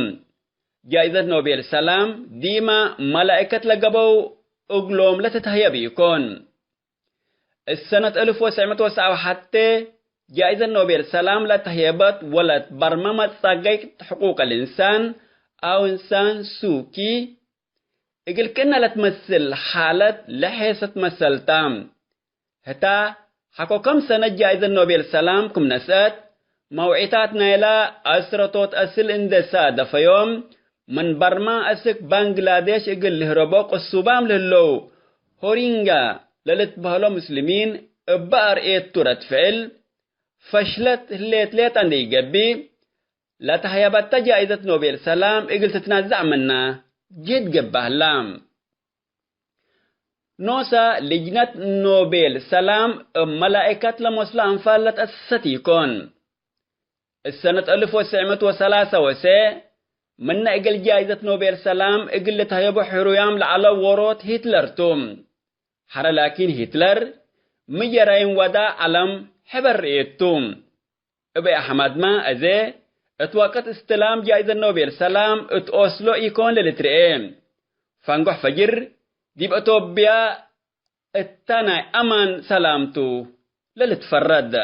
ጃይዘት ኖቤል ሰላም ዲመ መላእከት ለገበው እግሎም ለትትሀየብ ኢኮን። እሰነት እልፍ ወትሰዕ ምእት ወሰብዓ ወሐቴ ጃይዘት ኖቤል ሰላም ለተህየበት ወለት በርመመ ጸገይት ሕቁቅ ልእንሳን አው እንሳን ሱኪ፣ እግል ክእነ ለትመስል ሓለት ለሔሰት መሰልታ። ህታ ሐቆ ከም ሰነት ጃይዘት ኖቤል ሰላም ክም ነስአት፣ መውዒታት ናይላ አስረቶት አስል እንዴ ሳደፈዮም፣ ምን በርማ አስክ ባንግላዴሽ እግል ልህረቦ ቅሱባም ለህለው ሆሪንጋ ለልትበህሎ ሙስሊሚን እበ አርኤቱ ረድ ፍዕል፣ ፈሽለት ህሌት ሌጠ እንዴ ኢገብእ፣ ለተሀየበተ ጃይዘት ኖቤል ሰላም እግል ትትናዛዕ ምና ጅህድ ገብአ ህላ። ኖሰ ልጅነት ኖቤል ሰላም እብ መላኢከት ለመስሎ አንፋል ለተአሰሰት ኢኮን። እሰነት አልፍ ወትስዕ ምእት ወሰላሰ ወሰ፣ ምነ እግል ጃይዘት ኖቤል ሰላም እግል ልትሀየቦ ሕሩያም ለዐለው ዎሮት ሂትለር ቱ። ሐረ ላኪን ሂትለር ሚ ጀራይም ወዳ ዐለም ሕበር ርኤት ቱ። እበይ አሕመድመ አዜ እት ወቅት እስትላም ጃይዘት ኖቤል ሰላም እት ኦስሎ ኢኮን ለልትርኤ። ፈንጎሕ ፈጅር ዲብ አቶብያ እተ ናይ አማን ሰላም ቱ ለልትፈረድ።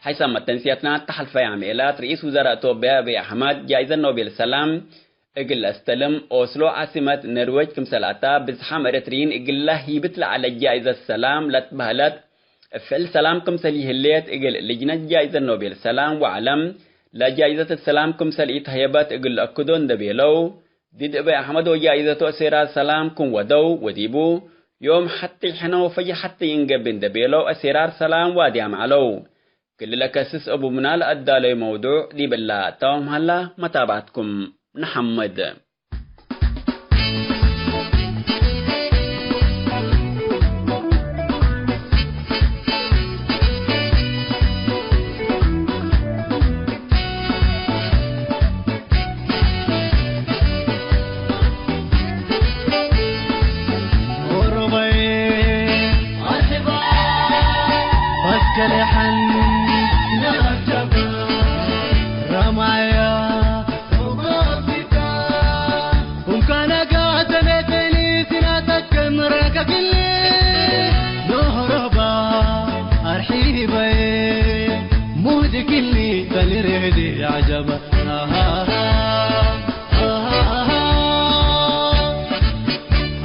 ሐይሳም መተንስያትና ተሐልፈያ ምኤላት፣ ርኢስ ውዘራእ ኢትዮጵያ አብይ አሕመድ ጃይዘት ኖቤል ሰላም እግል ለአስተልም፣ ኦስሎ ዓሲመት ነርዌጅ ክምሰል አታ፣ ብዝሓም ኤረትርዪን እግላ ሂብት ለዐለት ጃይዘት ሰላም ለትበህለት፣ እብ ፍዕል ሰላም ክምሰል ይህሌት፣ እግል ልጅነት ጃይዘት ኖቤል ሰላም ወዐለም ለጃይዘት ሰላም ክምሰል ኢተህየበት እግል ለአክዶ እንዴ ቤለው፣ ዲድ እበይ አሕመድ ወጃይዘቱ አሴራር ሰላም ክም ወደው ወዲቡ፣ ዮም ሐቲ ሕነ ወፈጅር ሐቲ እንገብእ እንዴ ቤለው አሴራር ሰላም ዋድያም ዐለው። ክል ለከስስ እቡ ምናል አዳለዩ መውዱዕ ዲብ እላ አታውም ሀላ መታብዐትኩም ነሐምድ።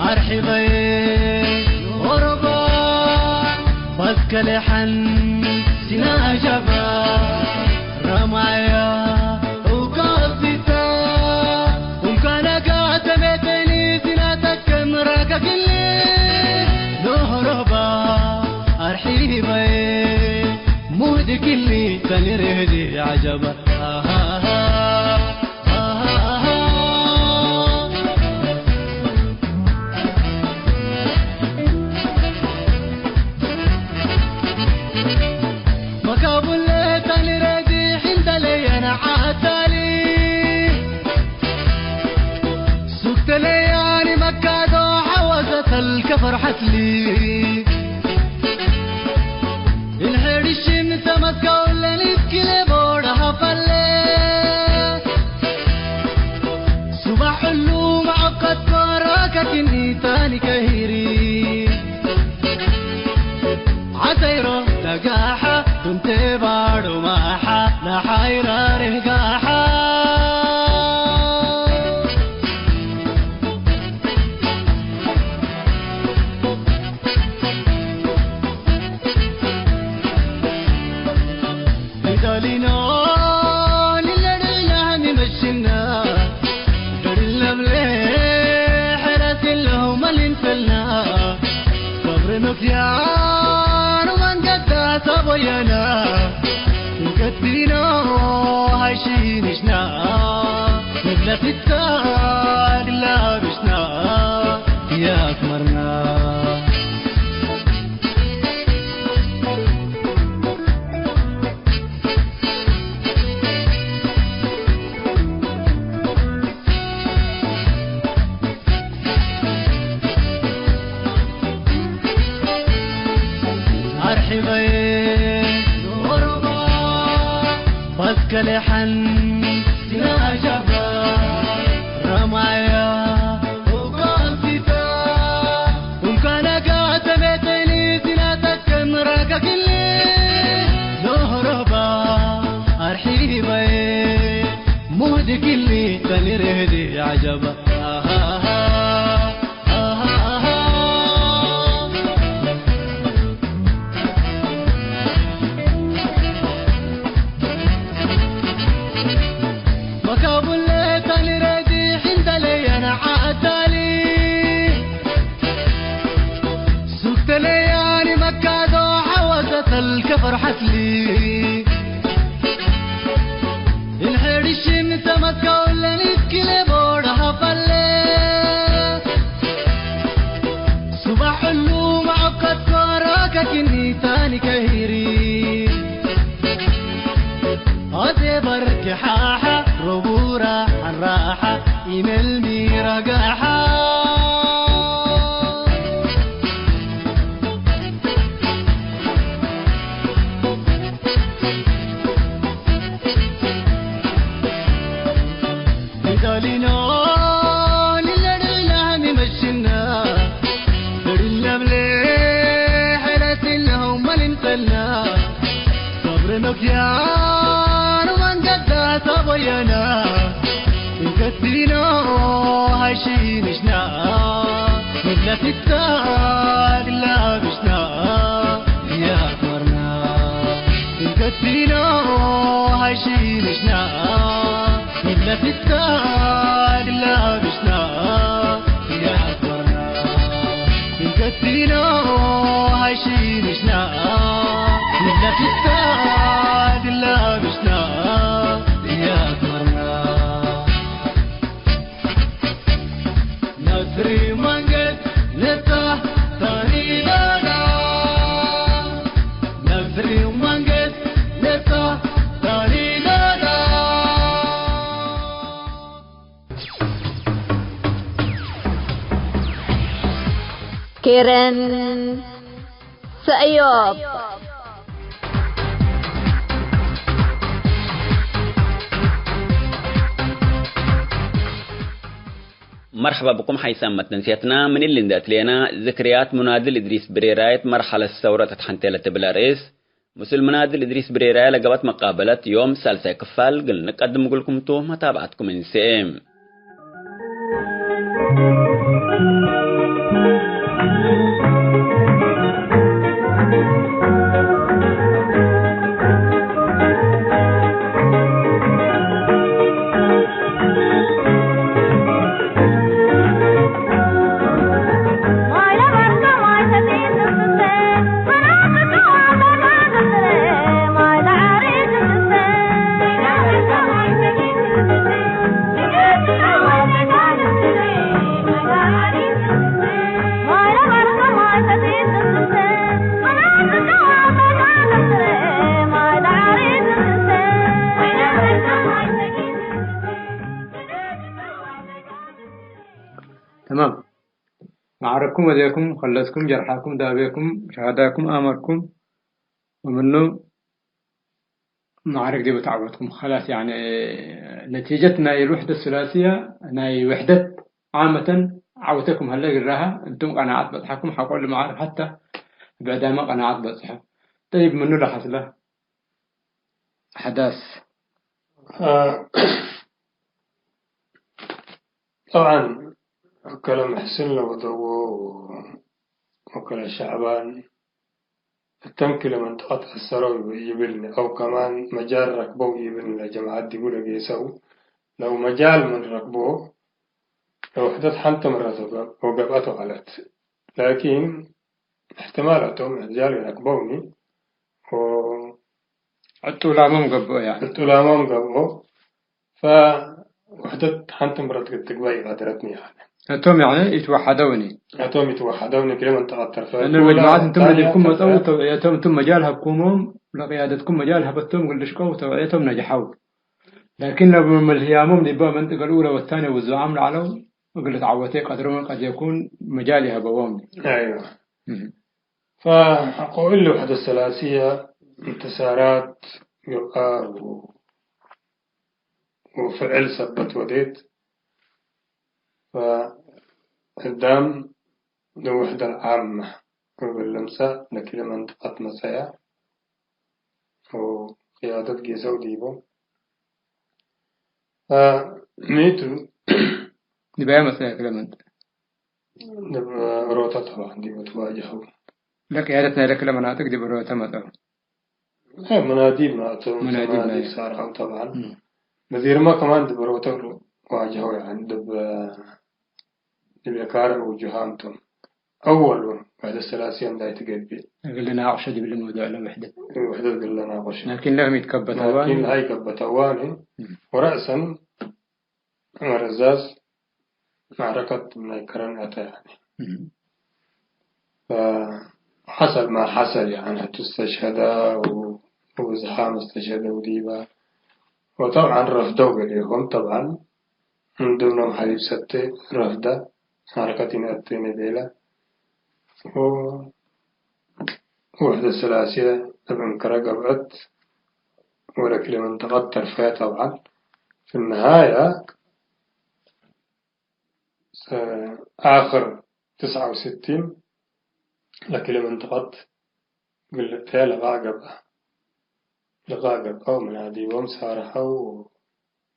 አርሒበይ ኦሮባ ባስከሌ ሐን ሲና ጃባ ረማያ ኡቃሲታ ኡንካና ጋተሜተኒ ሲና ተከም ረከክሊ ኖሮባ አርሒበይ ሙህድክሊ ተኒ ርህዲ ዐጀባ። መካቡለ ታኒ ረዲሕ እንተለየነ ዓታሊ ሱክተለያኒ መካዶ ሐወሰተል ከፈርሐትሊ። እንሕርሽን ተመስከውለን እስኪ ለቦዳ ሀፈለ። ሱባሕ ሁሉ መዐቀት ኮራ ከኪኒ ታኒ ከሂሪ። ዐሰይሮ ለጋሓ ኩንቴ ባዶ ማሓ ለሓይራ ርህጋሓ። ሊዳሊኖ ሊለድላኒ መሽና ደርለምሌ ሕራስ የለሁ መሊንፈልና። ከብር ኖክያኑ መንገዳ ሰቦየና እንከትቢኖ ሃይሺንሽና ንግለፊታ ግላብሽና ያክመርና። ለሐን ሲና ሸባ ረማያ ወቃሲታ ኡንካና ጋተመተኒ ሲና ተከምራከክሊ ኖህረባ አርሒበየ ሙህድክሊ ተኒረህዲ ዐጀባ አሃሃሃ። መካቡለ ታኒ ረዲሕ እንደለየነ ዓዳሊ። ሱክተለየ አኒ መካዶ ሐወሰተል ከፈርሐትሊ። እንሕርሽም ተመስከውለን እስኪለ ቦርድ ሀፋለ። ሱባሕ እሉ መዐከት ኮረ ከኪኒ ታኒ ከሂሪ። አዜ በርኪ ሓሓ ሮቡራ ሐራሓ ኢመልሚ ረጋሓ። ፊዳሊኖ ንለድላሚ መሽና፣ ድርለብለ ሐለትነው መልምጠና፣ ሰብረ መክያኑ መንገዳ ተበየና፣ እንከቲኖ ሃይሺንሽና፣ ምለፊታ ግላብሽና፣ ያኮርና፣ እንከቲኖ ሃይሺንሽና፣ ምለፊታ ግላብሽና፣ ያኮርና፣ እንከቲኖ ሃይሺንሽና፣ ምለፊታ ግላብሽና፣ ያኮርና። ነስሪ መንገድ ነታ ታሪዳዳ፣ ነስሪ መንገድ ነታ ታሪዳዳ። ኬረን ሰእዮብ። መርሐባ ብኩም ሐይሳም መተንስየትና። ምን እሊ እንዴ አትሌና፣ ዝክርያት ሙናድል እድሪስ ብሬራየት መርሐለት ሰውረት እት ሐንቴ ለትብል አርእስ፣ ምስል ሙናድል እድሪስ ብሬራየ ለገበት መቃበለት ዮም ሳልሳይ ክፋል እግል ንቀድም እግልኩም ቱ፣ መታብዐትኩም እንሴ። ተማም። መዓረኩም ወዴኩም፣ ከለስኩም ጀርሓኩም ዳቤኩም፣ ሸሃዳኩም አመርኩም፣ ወምኑ መዓርግ ዲብ ተዐወትኩም። ከላስ፣ ያኒ፣ ነቲጀት ናይ ልውሕደት ሱላስየ፣ ናይ ውሕደት ዓመተን ዐውተኩም ሀለ እግል ረሀ፣ እንቱም ቀናዐት በጽሐኩም፣ ሐቆ ለመዓርግ ሐታ እብ ዕዳመ ቀናዐት በጽሐ። ጠይብ፣ ምኑ ለሐስለ? አሕዳስ። አ፣ ጠብዓን፣ ወከለ መሕስን ለወደዎ ወከለ ሸዕባን እተን ክለ መንጠቀት አሰረው ይብልኒ፣ አው ከማን መጃል ረክበው ይብልኒ። ለጀማዐት ዲቡ ለጌሰው ለው መጃል ምን ረክቦ ለውሕደት ሐንተ ምረት ወገ-፣ ወገብአት ወዐለት። ላኪን፣ እሕትማል አቶም ዕዝያል ኢረክበውኒ ወ-፣ ዕጡላሞም ገብኦ፣ ያኒ። ዕጡላሞም ገብኦ፣ ፈውሕደት ሐንቲ ምረት እግል ትግባእ ኢቀደረትኒ፣ ያኒ። አቶም፣ ያኒ፣ ኢትወሐደውኒ። አቶም ኢትወሐደውኒ፣ ክለ መንጠቀት ተርፈ። ለእነ ኡላ መጅመዓት እንቱም ታንያ ለዲብኩም ተርፈ። መጸው፣ ተውዕየቶም እንቱም መጃል ሀብኩሞም፣ ለቅያደትኩም መጃል ሀበቶም እግል ልሽቀው፣ ተውዕየቶም ነጅሐው። ላኪን፣ ለመልህያሞም ዲበ መንጥቅ አልኡለ ወታንየ ውዙዓም ለዐለው፣ እግል ልትዐወቴ ቀድሮም ቀድ የኩን መጃል ይሀበዎም። አይወ። እህ። ፈሐቆ እሊ ውሕደት ሰላስየ እንትሳራት ገብአ ወፍዕል ሰበት ወዴት። ፈአዳም ለውሕደት ዓመ እግል ልምጸእ ለክል መንጠቀት መጸያ ወቅያደት ጌሰው ዲቦ። ፈሚቱ ዲባያ መጸያ ክለ መንጠቀት ዲብ ኦሮተ ጠብዐን ዲብ ትዋጀሀው። ለቅያደት ናይ ለክለ መናጥቅ ዲብ ኦሮተ መጽአው። እ፣ መናዲብ መጽአው፣ መናዲብ መናዲብ ናይ ሳርሐው ጠብዐን። እም። መዲርመ ከማን ዲብ ኦሮተ ዋጀሀው፣ ያኒ ዲብ፣ ዲብ ኤካር ወጁሃም ቶም። አወል ወን ወሕደት ሰላስየ እንዳ ትገብእ። እግል ናቅሸ ዲብሊ መውዱዕ ለውሕደት። ውሕደት እግል ናቅሸ። ላኪን ለህም ይትከበተዋኒ። ላኪን ለሀይ ከበተዋኒ። እም። ወረእሰን መረዛዝ ማዕረከት ናይ ከረን አተ፣ ያኒ። እም። ፈሐሰል ማ ሐሰል፣ ያኒ፣ ህቱ እስተሽሀደ ወብዝሓም እስተሽሀደው ዲበ። ወጠብዓን ረፍደው ገሌሆም፣ ጠብዓን፣ ምን ድምኖም ሐሊብ ሰቴ ረፍደ፣ ማዕረከት ኢነአቴነ ቤለ። ወ-፣ ወሕደት ሰላስየ እብ እንከረ ገብአት፣ ወለክለ መንጠቀት ተርፈየ። ጠብዓን፣ ፊ ነሃየ፣ አክር ትስዐ ወስቲን ለክለ መንጠቀት ግልብተ ለቃእ ገብአ። ለቃእ ገብአ ወመናዲቦም ሳርሐው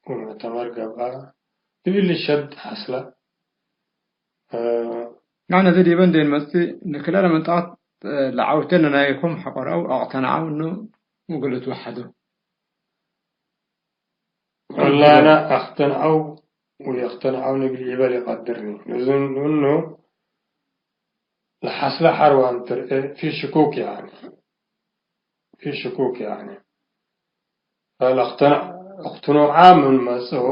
ወሙዕተመር ገብአ። እብሊ ሸድ ሐስለ። እ፣ ያነ እዚ ዲበ እንዴ እንመጽእ፣ ንክለ ለመንጠቀት ለዐውቴነ ናይኮም ሐቆረው አቅተነዐው እኑ እግል ልትወሐዶ። ዕላነ አክተንዐው ወየክተንዐው እግል ኢበል ኢቀድርኒ። እዝን እኑ ለሐስለ ሐርዋን ትርኤ ፊ ሽኩክ፣ ያኒ፣ ፊ ሽኩክ፣ ያኒ። ፈለክተንዕ-፣ እክትኖዓ ምን መጽኦ፣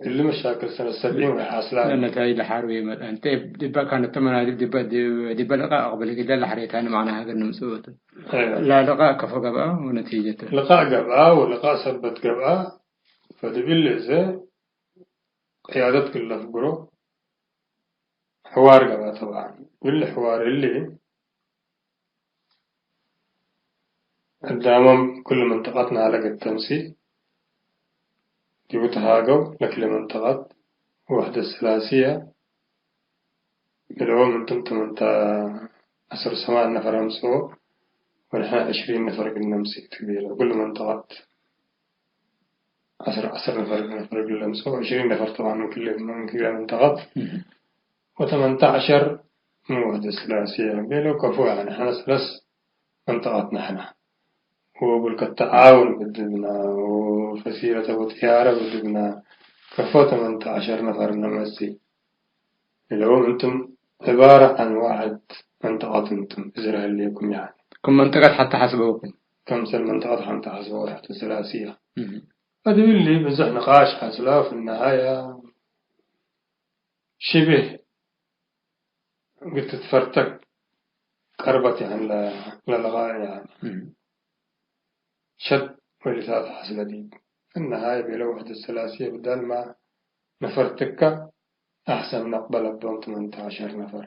እሊ መሻክል ሰነት ሰብዒን ወይ ሐስላ። ለነታይጅ ለሐርዌ መ-፣ እንተ ዲበ ካነት ተመናድብ ዲበ፣ ዲበ ለቃ አቅብል እግል ለሐሬታኒ ማዕና ሀገር ንምጽኦት። አይወ። ላ ለቃ ከፎ ገብአ ወነቲጀተ። ለቃ ገብአ ወለቃ ሰበት ገብአ። ፈዲብ እሊ እዘ ቅያደት ክለ ፍግሮ ሕዋር ገብአ። ጠብዓን እሊ ሕዋር እሊ፣ አዳሞም ክሉ መንጠቀት ናለ እግል ተምሲ፣ ዲቡ ተሃገው ለክለ መንጠቀት ወሕደት ሰላስየ፣ ብለዎም እንቱም ተመንተ ዐስር ሰማን ነፈር አምጽኦ ወንሕነ ዕሽሪን ነፈር እግል ነምጽእ ቱ ቤለ። ኩሉ መንጠቀት ዐስር፣ ዐስር ነፈር፣ ነፈር እግል ለምጽኦ፣ ዕሽሪን ነፈር ጠብዓን ምን ክለ፣ ምን ክለ መንጠቀት እህ። ወተመንተ ዐሸር ምን ወሕደት ሰላስየ ቤለው ከፎ። ያኒ ሕነ ሰለስ መንጠቀት ነሕና። ወእግል ከተዓውን ብድብና፣ ወፈሲለት አቡ ጥያረ ብድብና፣ ከፎ ተመንተ ዐሸር ነፈር ነመጽእ። ለዎም እንቱም ዕባረ ዐን ዋሕድ መንጠቀት እንቱም እዝር ህሌኩም፣ ያኒ። ክም መንጠቀት ሐተ ሐስበውኩም? ከምሰል መንጠቀት ሐንተ ሐስበው ወሕደት ሰላስየ። እህ። ፈዲብ እሊ ብዙሕ ንቃሽ ሐስለ፣ ወፊ ነሃየ ሽብህ እግል ትትፈርተክ ቀርበት፣ ያኒ፣ ለ-፣ ለለቃእ፣ ያኒ። እህ። ሸድ ወሊታት ሐስለ ዲብ። እነሃይ ቤለ ወሕደት ሰላስየ ብዳል ማ ነፈር ትከ አሕሰን ነቅበ ለቦም ትመንተ ዐሸር ነፈር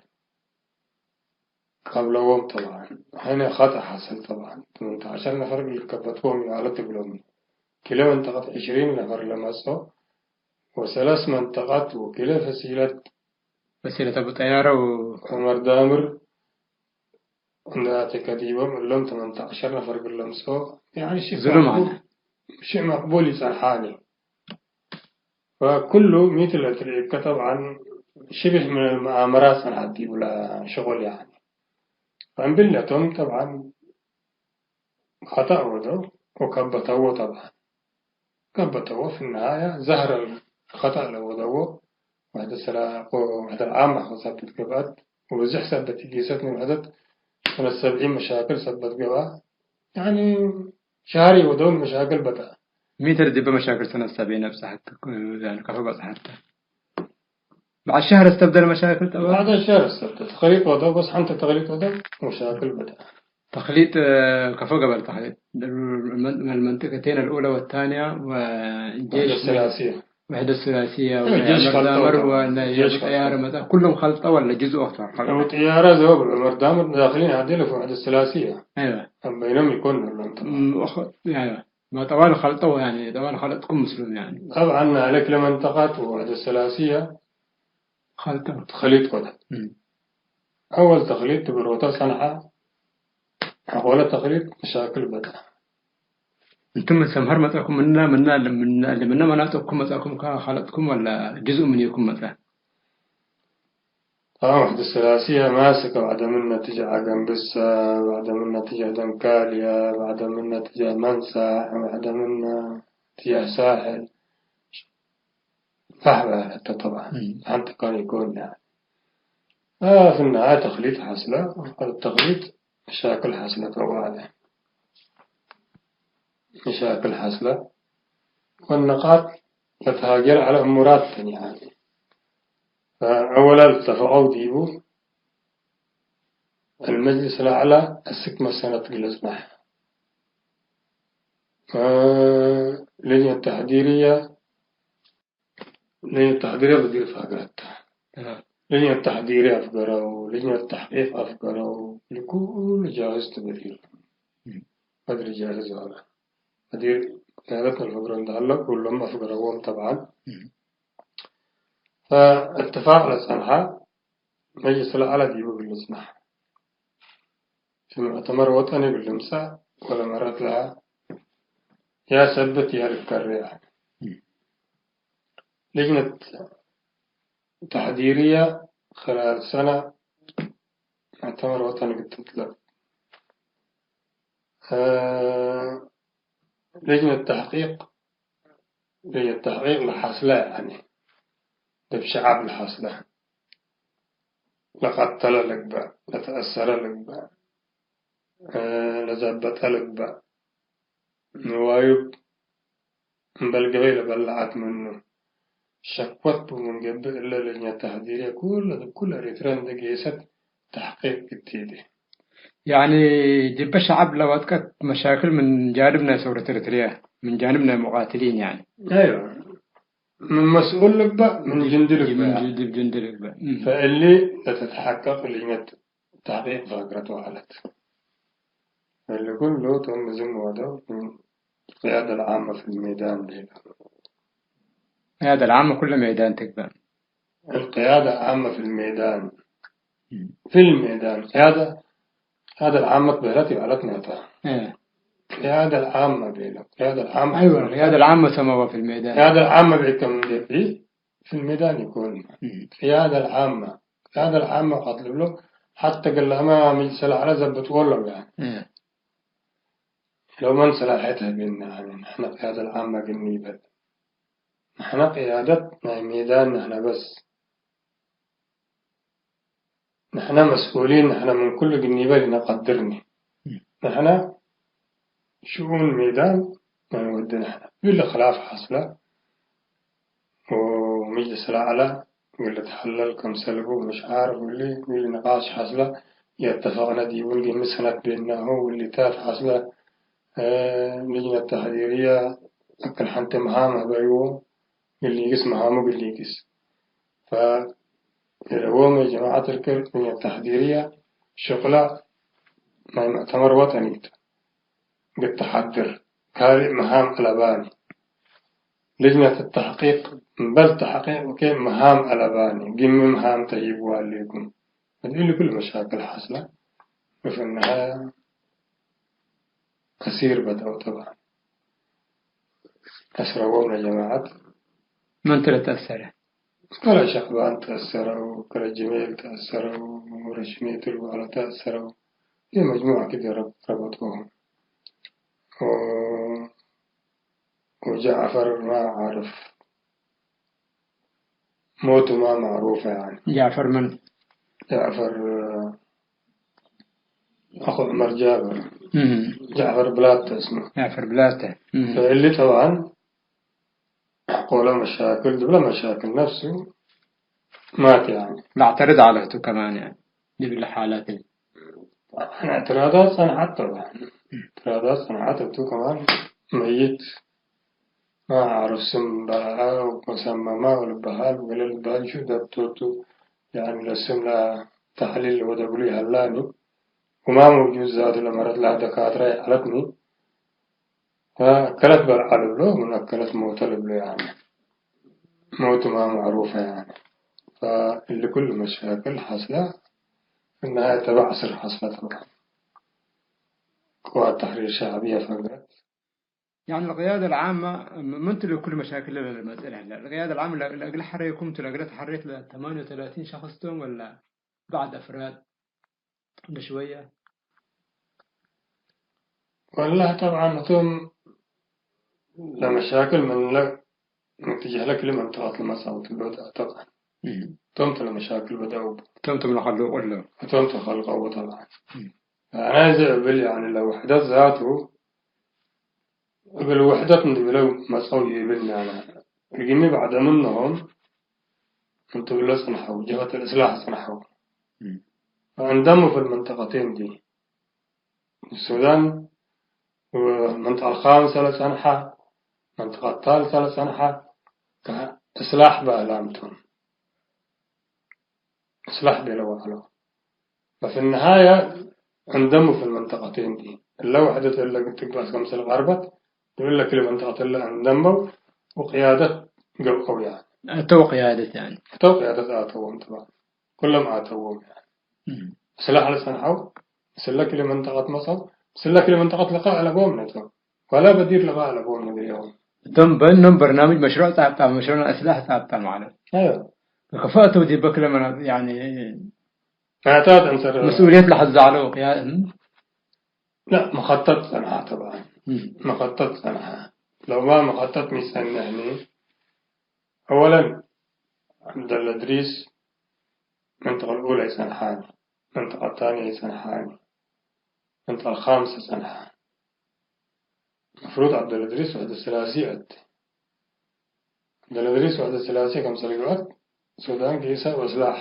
ቀብለዎም። ጠብዓን፣ ሕነ ኸጠእ ሐሰል። ጠብዓን፣ ትመንተ ዐሸር ነፈር እግል ልከበትዎም ይአለት እግሎም። ክለ መንጠቀት ዕሽሪን ነፈር ለመጽኦ ወሰለስ መንጠቀት ወክለ ፈሲለት ፈሲለት አቡ ጠያረ ወ- ዑመር ዳምር እንዴ አቴከ ዲቦም እሎም ተመንተ ዐሸር ነፈር እግል ለምጽኦ፣ ያኒ፣ ሽዕ ዝሉም መቅቡል፣ አነ። ሽዕ መቅቡል ኢጸንሓኒ። ፈኩሉ ሚት ለትርኢከ ጠብዓን ሽብህ ምን መአመራት ጸንሐት ዲቡ ለሽቁል፣ ያኒ። ፈእምብለቶም ጠብዓን ኸጠእ ወደው ወከበተዎ። ጠብዓን ከበተዎ፣ ፊ ነሃየ ዘህረ ኸጠእ ለወደዎ ወሕደት ሰላ-፣ ወሕደት ዓመ ኸሳብት ገብአት ወብዝሕ ሰበት ኢጌሰት ምን ወሕደት ሰነት ሰብዒን መሻክል ሰበት ገብአ። ያኒ ሻሪ ወደውን መሻክል በጠአ። ሚተር ዲበ መሻክል ሰነት ሰብዒን አብጽሐት፣ ያኒ ከፎ በጽሐት። بعد شهر استبدل مشاكل طبعا. بعد شهر استبدل. تخليط وضع، بس حنت تخليط وضع مشاكل بدأ. تخليط، آه، كفو قبل تخليط. المن-، المنطقتين الأولى والثانية والجيش وحدة ثلاثية. وحدة ثلاثية الجيش والجيش خلطة خلطة. ولا الجيش خلطة. طيارة مثلًا، كلهم خلطة ولا جزء أكثر خلطة؟ لو طيارة زوج عمر دامر داخلين عديل في وحدة ثلاثية. أيوة. أم بينهم يكون لهم طبعًا. أم، أخ-، أيوة. ما طوال خلطوا يعني، طوال خلطكم مسلم يعني. طبعًا عليك لمنطقة ووحدة ثلاثية خلطوا. تخليط كوتا. مم. أول تخليط تبروتا صنعة، حقولة تخليط مشاكل بدأ. እንቱም ምን ሰምሀር መጻኩም? ምና፣ ምና፣ ምና፣ ምና መናጥቅኩም መጻኩም? ከ-፣ ከለጥኩም ወላ ጅዝእ ምንኩም መጻ? طبعًا وحدة ثلاثية ماسكة، بعد منا تجي عقنبسة، بعد منا تجي دنكاليا، بعد منا تجي منسى، بعد منا تجي ساحل. فاهمة حتى طبعًا. مم. حتى كان يكون يعني. آه، في النهاية تخليط حاصلة، وقد التخليط مشاكل حاصلة طوالي. مشاكل حاصلة. والنقاط تتهاجر على أمورات تانية يعني. فأولًا اتفقوا ديبو المجلس الأعلى السكمة سنة جلسنا. آه، اللجنة التحضيرية لጅነት ተሕዲርየ በዲር ፋግረት። አሃ። ለጅነት ተሕዲርየ አፍገረው፣ ለጅነት ተሕቂቅ አፍገረው፣ ለኩሉ ጃህዝ ቱ በዲር። እም። በዲር ጃህዝ ሆነ። በዲር ቅያደት አልፈግረ እንዳለ ኩሎም አፍገረዎም ጠብዓን። እም። ፈእትፋቅ ለጸንሐ መጅልስ ለዐለ ዲቡ እግል ልጽናሕ። ፊ ሙዕተመር ወጠኒ እግል ልምጸእ ወለመረት ለሀ ያ ሰብት ያ ልከሬ። እም። ልጅነት ተሕዲርየ ክላል ሰነ ሙዕተመር ወጠኒ እግል ትምትለቅ። እ፣ ልጅነት ተሕቂቅ፣ ልጅነት ተሕቂቅ ለሐስለ፣ ያኒ፣ ዲብ ሸዐብ ለሐስለ፣ ለቀተለ ልግበእ፣ ለተአሰረ ልግበእ፣ እ፣ ለዘበጠ ልግበእ፣ ንዋዩብ እምበል ገበይ ለበለዐት ምኑ። ሸክወት ቡ ምን ገብእ እለ ልጅነት ተሕዲርየ ኩለ፣ ኩለ ኤሪትርያ እንዴ ጌሰት ተሕቂቅ እቲዲ። ያኒ ዲበ ሸዐብ ለወድቀት መሻክል ምን ጃንብ ናይ ሰውረት ኤሪትርያ፣ ምን ጃንብ ናይ ሙቃትሊን ያኒ። አይወ። ምን መስኡል ልግበእ፣ ምን ጅንዲ ልግበእ። ምን ጅንዲ፣ ጅንዲ ልግበእ። እም። ፈእሊ ለተተሐቀቅ ልጅነት ተሕቂቅ ፋግረት ወዐለት። እሊ ኩሉ ቶም እዝም ወደው ምን ቅያደ ለዓመ ፊልሜዳን ቤለ። ቅያደ ለዓመ ኩለ ሜዳን ትግበእ። القيادة العامة في الميدان. እም። في الميدان. ቅያደ፣ ቅያደ ለዓመት ቤለት ይበዐለት ኔታ። እም። ቅያደ ለዓመ ቤለ። ቅያደ ለዓመ። አይወ፣ ቅያደ ለዓመ ሰመወ ፊልሜዳን። ቅያደ ለዓመ ብዕድ ከም እንዴ ብዒ ፊልሜዳን ይኮን። እም። ቅያደ ለዓመ። ቅያደ ለዓመ ቀት ልብሎ ሐተ ገለመ ምጅልስ ለዐለ ዘብጥዎ ለው፣ ያኒ። እም። ለመን ሰላሕየት ህቤነ፣ ያኒ፣ ንሕነ ቅያደ ለዓመ እግል ኒበል። ንሕነ ቅያደት ናይ ሜዳን ንሕነ በስ። ንሕነ መስኡሊን፣ ንሕነ ምን ኩሉ እግል ኒበል ኢነቀድርኒ። እም። ንሕነ ሽኡን ሜዳን ነወዲ ንሕነ። እሊ ክላፍ ሐስለ። ወመጅልስ ለዐለ እግል ልትሐለል ከምሰልቡ ምሽ ዓርፍ እሊ፣ እሊ ንቃሽ ሐስለ፣ የአተፈቅነ ዲቡ እግል ሰነት ቤናሁ፣ እሊታት ሐስለ፣ እ፣ ልጅነት ተሕዲርየ አክል ሐንቲ መሃም ሀበይዎ፣ እግል ሊግስ መሃሙ እግል ሊግስ። ፈ-፣ ለዎም ጀማዐት ልክር ልጅነት ተሕዲርየ ሽቅለ ናይ ሙዕተመር ወጠኒ ቱ። እግል ተሐድር ካልእ መሃም አለባኒ። ልጅነት ተሕቂቅ እምበል ተሕቂቅ ወኬ መሃም አለባኒ። ግሚ መሃም ተሂብዋ ሌኩም። እሊ ኩሉ መሻክል ሐስለ። ወፊ ነሃየ ከሲር በደው ጠብዓን። አስረዎም ለጀማዐት። መን ቱ ለተአሰረ? ከረ ሸዕባን ተአሰረው፣ ከረ ጅሜል ተአሰረው፣ ከረ ሽሜት ልበዐለ ተአሰረው። ይህ መጅሙዕ አኪድ ረብ-፣ ረበጦሁም። ወ-፣ ወጃዕፈር ማ ዓርፍ ሞቱ ማ ማዕሩፍ፣ ያኒ። ጃዕፈር መን? ጃዕፈር አኹ ዑመር ጃብር። እም። ጃዕፈር ብላተ እስሙ። ጃዕፈር ብላተ። እም። ፈእሊ ጠብዓን አሕቆለ መሻክል፣ ድብለ መሻክል ነፍሱ ማት፣ ያኒ። ለአዕተርድ ዐለ ህቱ ከማን፣ ያኒ፣ ዲብለ ሓላት። ጠብዓን እዕትራዳት ጸንሐት፣ ጠብዓን። እም። እዕትራዳት ጸንሐት፣ ህቱ ከማን መይት። ማ አዕሩፍ ስም በልዐ ወሰመመ ወልበሃል ወገሌ ልበሃል ሹ ደብቶቱ፣ ያኒ ለስም ለተሕሊል ወደ ብሉይ ሀላኒ። ወማ መውጁድ ዛቱ ለመረት ለደካትራ ይዐለትኒ። ፈአከለት በልዐ ልብሎ፣ ምን አከለት ሞተ ልብሎ፣ ያኒ ሞቱ ማ መዕሩፈ፣ ያኒ። ፈእሊ ኩሉ መሻክል ሐስለ፣ ፍናሀየ ተበዕ ስር ሐስለ፣ ጠብዐን። ቅዋት ተሕሪር ሸዕብየ ፈግረት። ያኒ፣ القيادة العامة ምን ቱ ለኩሉ መሻክል ለመጽእ ለህለ? القيادة العامة ለ-፣ ለእግለ ሐረየኩም ቱ፣ ለእግለ ተሐሬት ለተማንየ ወተላቲን ሸክስ ቶም ወላ بعض أفراد እንደ ሽወየ? ወላሂ ጠብዓን ህቶም ለመሻክል ምን ለ-፣ ምን እትጀህ ለክል መንጠቀት ለመጽአው ትብሎ ጠብዓን። እም። ህቶም ቱ ለመሻክል በደአው። ህቶም ቱ ለከልቆ እለ። ህቶም ቱ ለከልቀው ጠብዓን። እም። አነ እዚ እብል ያኒ ለውሕደት ዛቱ እግል ውሕደት እንዲ ብለው መጸው ይእብን ያነ። እግሚ ባዕደ ምንሆም እንቱ ብለ ጽንሐው፣ ጀብሀት አልእስላሕ ጽንሐው። እም። ፈእንደሙ ፊ ልመንጠቀቴን ዲ። ሱዳን መንጠቀት ካምሰ ለጸንሐ፣ መንጠቀት ታልተ ለጸንሐ፣ ከእስላሕ በህላም ቶም። እስላሕ ቤለ ወዐለው። ወፊ ነሃየ እንደሙ ፊ መንጠቀቴን ዲ። እለ ውሕደት እለ እግል ትግባእ ክምሰል ቀርበት፣ እለ ክል መንጠቀት እለ እንደመው ወቅያደት ገብአው ያኒ። አተው ቅያደት ያኒ። አተው ቅያደት አተዎም ጥባን። ኩሎም አተዎም ያኒ። እም። እስላሕ ለጸንሐው፣ ምስለ ክል መንጠቀት መጸው፣ ምስለ ክል መንጠቀት ልቃእ አለቦም ነቶም። ወላ በዲር ለባ ለቦም እግልዮም። እቶም በእኖም በርናምጅ መሽሩዕ ጻብጣ፣ መሽሩዕ እስላሕ ጻብጣ ማለት። አዮ። ከፈአተው ዲበ ክለ መና-፣ ያኒ፣ ናታት እንሰር መስኡልየት ለሐዝ ዐለው ቅያ-፣ እም? ላ፣ መኸጠጥ ጸንሐ ጠብዓን። እም። መኸጠጥ ጸንሐ። ለውማ መኸጠጥ ሚጸንሐኒ፣ አወለን፣ ዐብደለ እድሪስ መንጠቀ ልኡለ ይጸንሓኒ፣ መንጠቀ ታንየ ይጸንሓኒ፣ መንጠቀ ልካምሰ ጸንሓኒ። መፍሩድ ዐብደልእድሪስ ወሕደት ስላሲ ዐድ። ዐብደልእድሪስ ወሕደት ስላሲ ከምሰል ገብአት ሱዳን ጌሰ ወስላሕ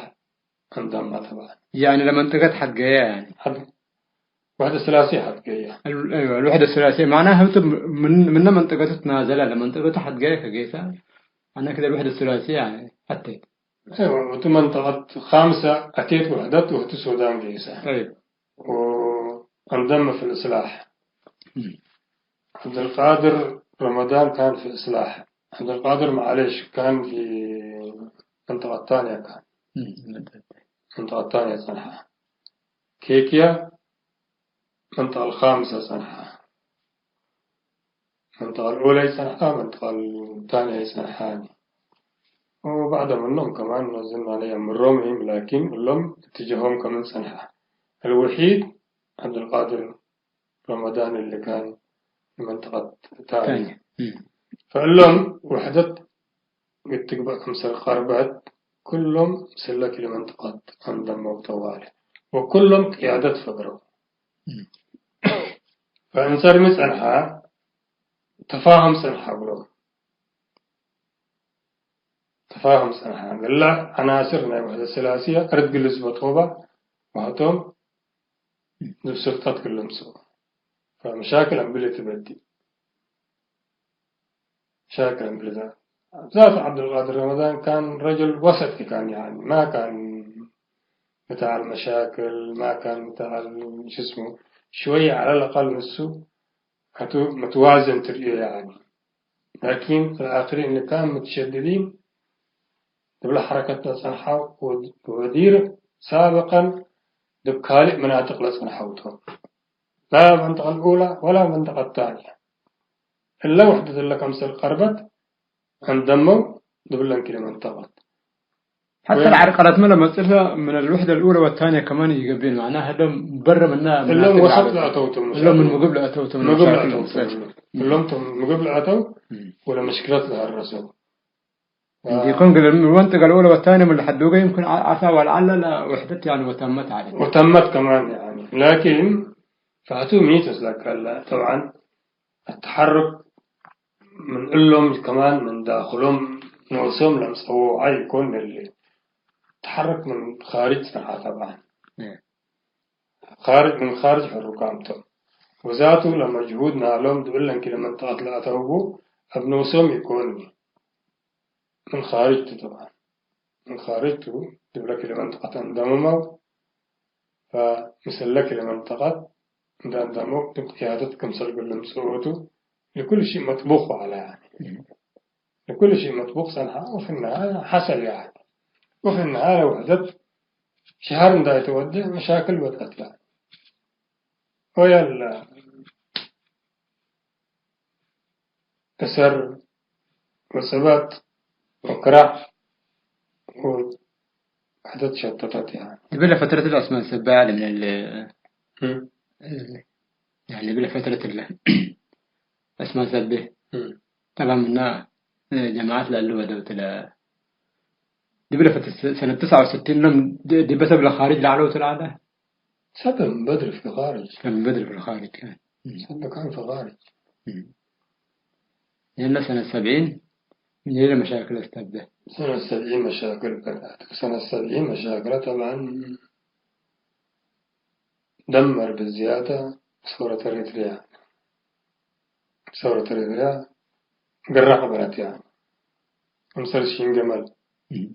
አንዳማ ተብዐት። ያኒ ለመንጠቀት ሐት ገየ ያኒ። ሐት ወሕደት ስላሲ ሐት ገየ። ال-، أيوة، الوحدة الثلاثية معناها ህብቱ ምን፣ ምነ መንጠቀቱ ትናዘለ ለመንጠቀቱ ሐት ገየ ከጌሰ አነ ክደ الوحدة الثلاثية ያኒ አቴት። أيوة، ወእቱ መንጠቀት ካምሰ አቴት ውሕደት ወህቱ ሱዳን ጌሰ። طيب. وانضم في الإصلاح. مم. عبد القادر رمضان كان في إصلاح. عبد القادر معليش كان في منطقة ثانية كان. مم. منطقة ثانية صنعاء. كيكيا منطقة الخامسة صنعاء. መንጠቀ ልኡለ ይጸንሐ፣ መንጠቀ ልታንየ ይጸንሐኒ። ወበዕደ ምኖም ከማን ነዝም አነ የምሮም ይም፣ ላኪን እሎም እትጀሆም ከምን ጸንሐ። አልወሒድ ዐብዱልቃድር ረመዳን እሊ ካን መንጠቀት ታንየ። ታንየ። እም። ፈእሎም ውሕደት እት ትግበእ ክምሰል ቀርበት፣ ኩሎም ምስለ ክል መንጠቀት አንደመው ጠዋለ፣ ወኩሎም ቅያደት ፈግረው። እም። ፈእንሰር ሚ ጸንሐ፣ ተፋሁም ጸንሐ እግሎም። ተፋሁም ጸንሐ። ገለ ዐናስር ናይ ውሕደት ስላስየ እርድ ግልጽ በጦባ ወህቶም ዲብ ስልጠት ክልምጽኡ። ፈመሻክል አምብል ትበዲ። مشاكل البلدان. ذات عبد القادر رمضان كان رجل وسطي، كان يعني ما كان بتاع المشاكل، ما كان بتاع ال-، شو اسمه، شوية على الأقل نسو هتو متوازن ترئيه يعني. لكن الآخرين اللي كانوا متشددين دبل حركة تصنحوا ود-، ودير سابقا دب كالئ مناطق لصنحوتهم. لا منطقة الأولى ولا منطقة الثانية. እለ ውሕደት እለ ከምሰል ቀርበት አንደመው ድብለን ክለ መንጠቀት። حتى ወይም ለዐርቀለትመ ለመጽእለ ምን الوحدة الأولى والثانية كمان ኢገብእን፣ መዕናህ ህሎም በረ ምነ እሎም መናጥቅ ወሰጥ ለዐለው። ለአተውቶም እሎም ምን ምግብ ለአተውቶም ምግብ መሻክል ለአተውቶም ለምሰል። እሎም ቶም ምግብ ለአተው እም። ወለመሽክለት ለሀረሰው። እንዲኮን ግለ ምን ወንጠቀ الأولى والثانية ምን ለሐዱገ يمكن ع-، عسى ولعل ለውሕደት ያኒ ወተመት ዐለት። وتمت كمان يعني. لكن ፋቱ ሚ ተስለከለ طبعا التحرك ምን እሎም ከማን ምን ዳክሎም ኖሶም ለምጸዎ ዐይ ኢኮን እሊ። ተሐረክ ምን ካርጅ ጸንሐ ጠብዓን። እም። ካርጅ ምን ካርጅ ሕሩካም ቶም። ወዛቱ ለመጅሁድ ናሎም ድብለን ክለ መንጠቀት ለአተውቡ እብ ኖሶም ኢኮን። ምን ካርጅ ቱ ጠብዓን። ምን ካርጅ ቱ ድብለ ክለ መንጠቀት አንደምመው። ፈምስለ ክለ መንጠቀት እንደ አንደመው እብ ቅያደት ክምሰል እግል ልምጽኡ ቱ ለኩሉ ሺእ መጥቡክ ዐለ፣ ያኒ። እም። ለኩሉ ሺእ መጥቡክ ጸንሐ፣ ወፊ ነሃየ ሐሰል፣ ያኒ። ወፊ ነሃየ ውሕደት ሸሀር እንዳይ ተወዴ መሻክል በድአት፣ ያኒ። ወያለ እሰር ወሰባት ወክራዕ ወውሕደት ሸተተት፣ ያኒ። እብለ ፈትረት ለአስማን ሰባያ ለምን እል፣ እም። ያኒ እብለ ፈትረት እለ አስማን ሰቤ እም። ጠብዐን ምና ጀማዐት ለእሉ ወደውት ለ፣ ዲብለ ፈትረት ሰነት ትስዐ ወስቲን ሎም ድ-፣ ዲበ ሰብ ለኻርጅ ለዐለው ትለዐለ? ሰብ ምን በድር ፊ ኻርጅ። ሰብ ምን በድር ፊ ኻርጅ። እም። ሰብ ካን ፊ ኻርጅ። እም። የለ ሰነት ሰብዒን ምን የለ መሻክል አስተብደ። ሰነት ሰብዒን መሻክል በርአት። ሰነት ሰብዒን መሻክለ ጠብዐን ደመር ብዝያደ ሰውረት ኤሪትርያ። ሰውረት ኤሪትርያ ግረ ሐበረት፣ ያኒ። ክምሰል ሺን ገመል። እም።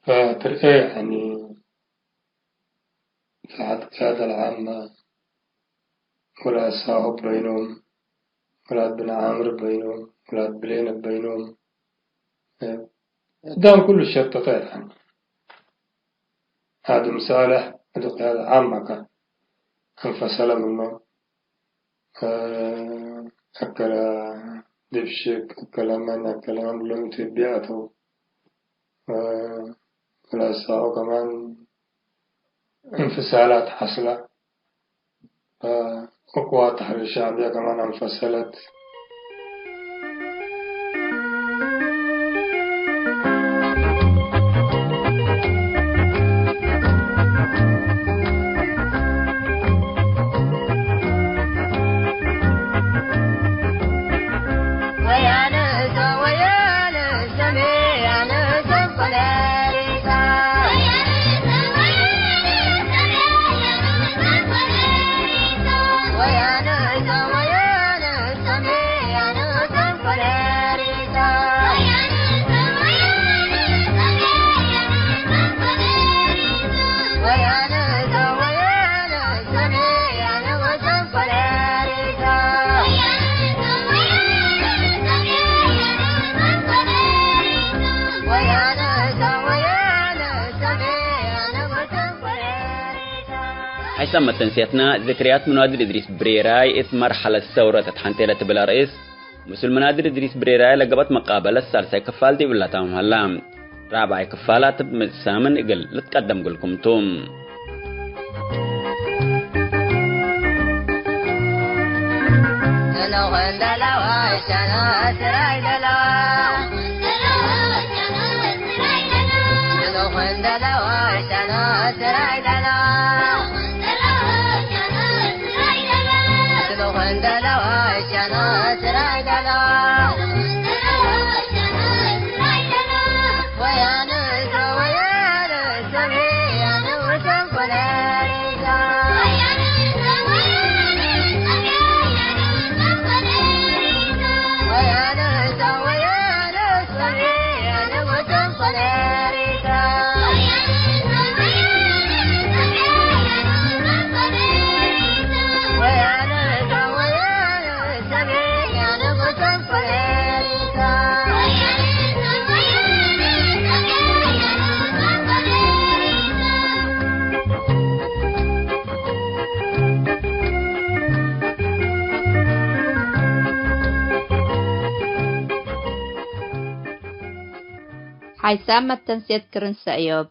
ፈትርኤ፣ ያኒ፣ ለሐድ ቅያደ ለዓመ፣ ውላድ ሳሆብ በይኖም፣ ውላድ ብን ዓምር በይኖም፣ ውላድ ብሌን በይኖም፣ እ፣ አዳም ኩሉ ሸተተ፣ ያኒ። አድም ሳልሕ እት ቅያደ ዓመ ከ፣ እንፈሰለ ምኖም። እ፣ አከለ ድብሽቅ፣ አከለ መን፣ አከለ መን ብሎም ኢትዮጵያ አተው። እ፣ ለሳኦ ከማን እንፍሳላት ሐስላ። እ፣ ወቅዋት ተሕሪር ሸዕብያ ከማን አንፈሰለት። ሐይሳም መተንስየትና፣ ዝክርያት ምናድል እድሪስ ብሬራይ እት መርሐለት ሰውረት እት ሐንቴ ለትብል አርእስ፣ ምስል ምናድል እድሪስ ብሬራይ ለገብአት መቃበለት ሳልሳይ ክፋል ዲብላ ታምም ሀላ። ራብዓይ ክፋላት እብ ምእት ሳምን እግል ልትቀደም እግልኩም ቱ። ሓይሳም መተንሴት ክርን ሰእዮብ።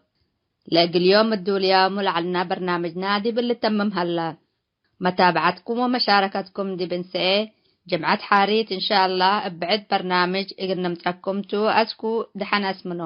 ለእግል ዮም እዱልያሙ ለዐልና በርናምጅና ዲብ ልተምም ሀላ። መታብዐትኩም ወመሻረከትኩም ዲብ እንሰኤ ጅምዐት ሓሪት እንሻአላህ እብ ብዕድ በርናምጅ እግል ንምጸኩም ቱ። አስኩ ደሐን አስምኖ።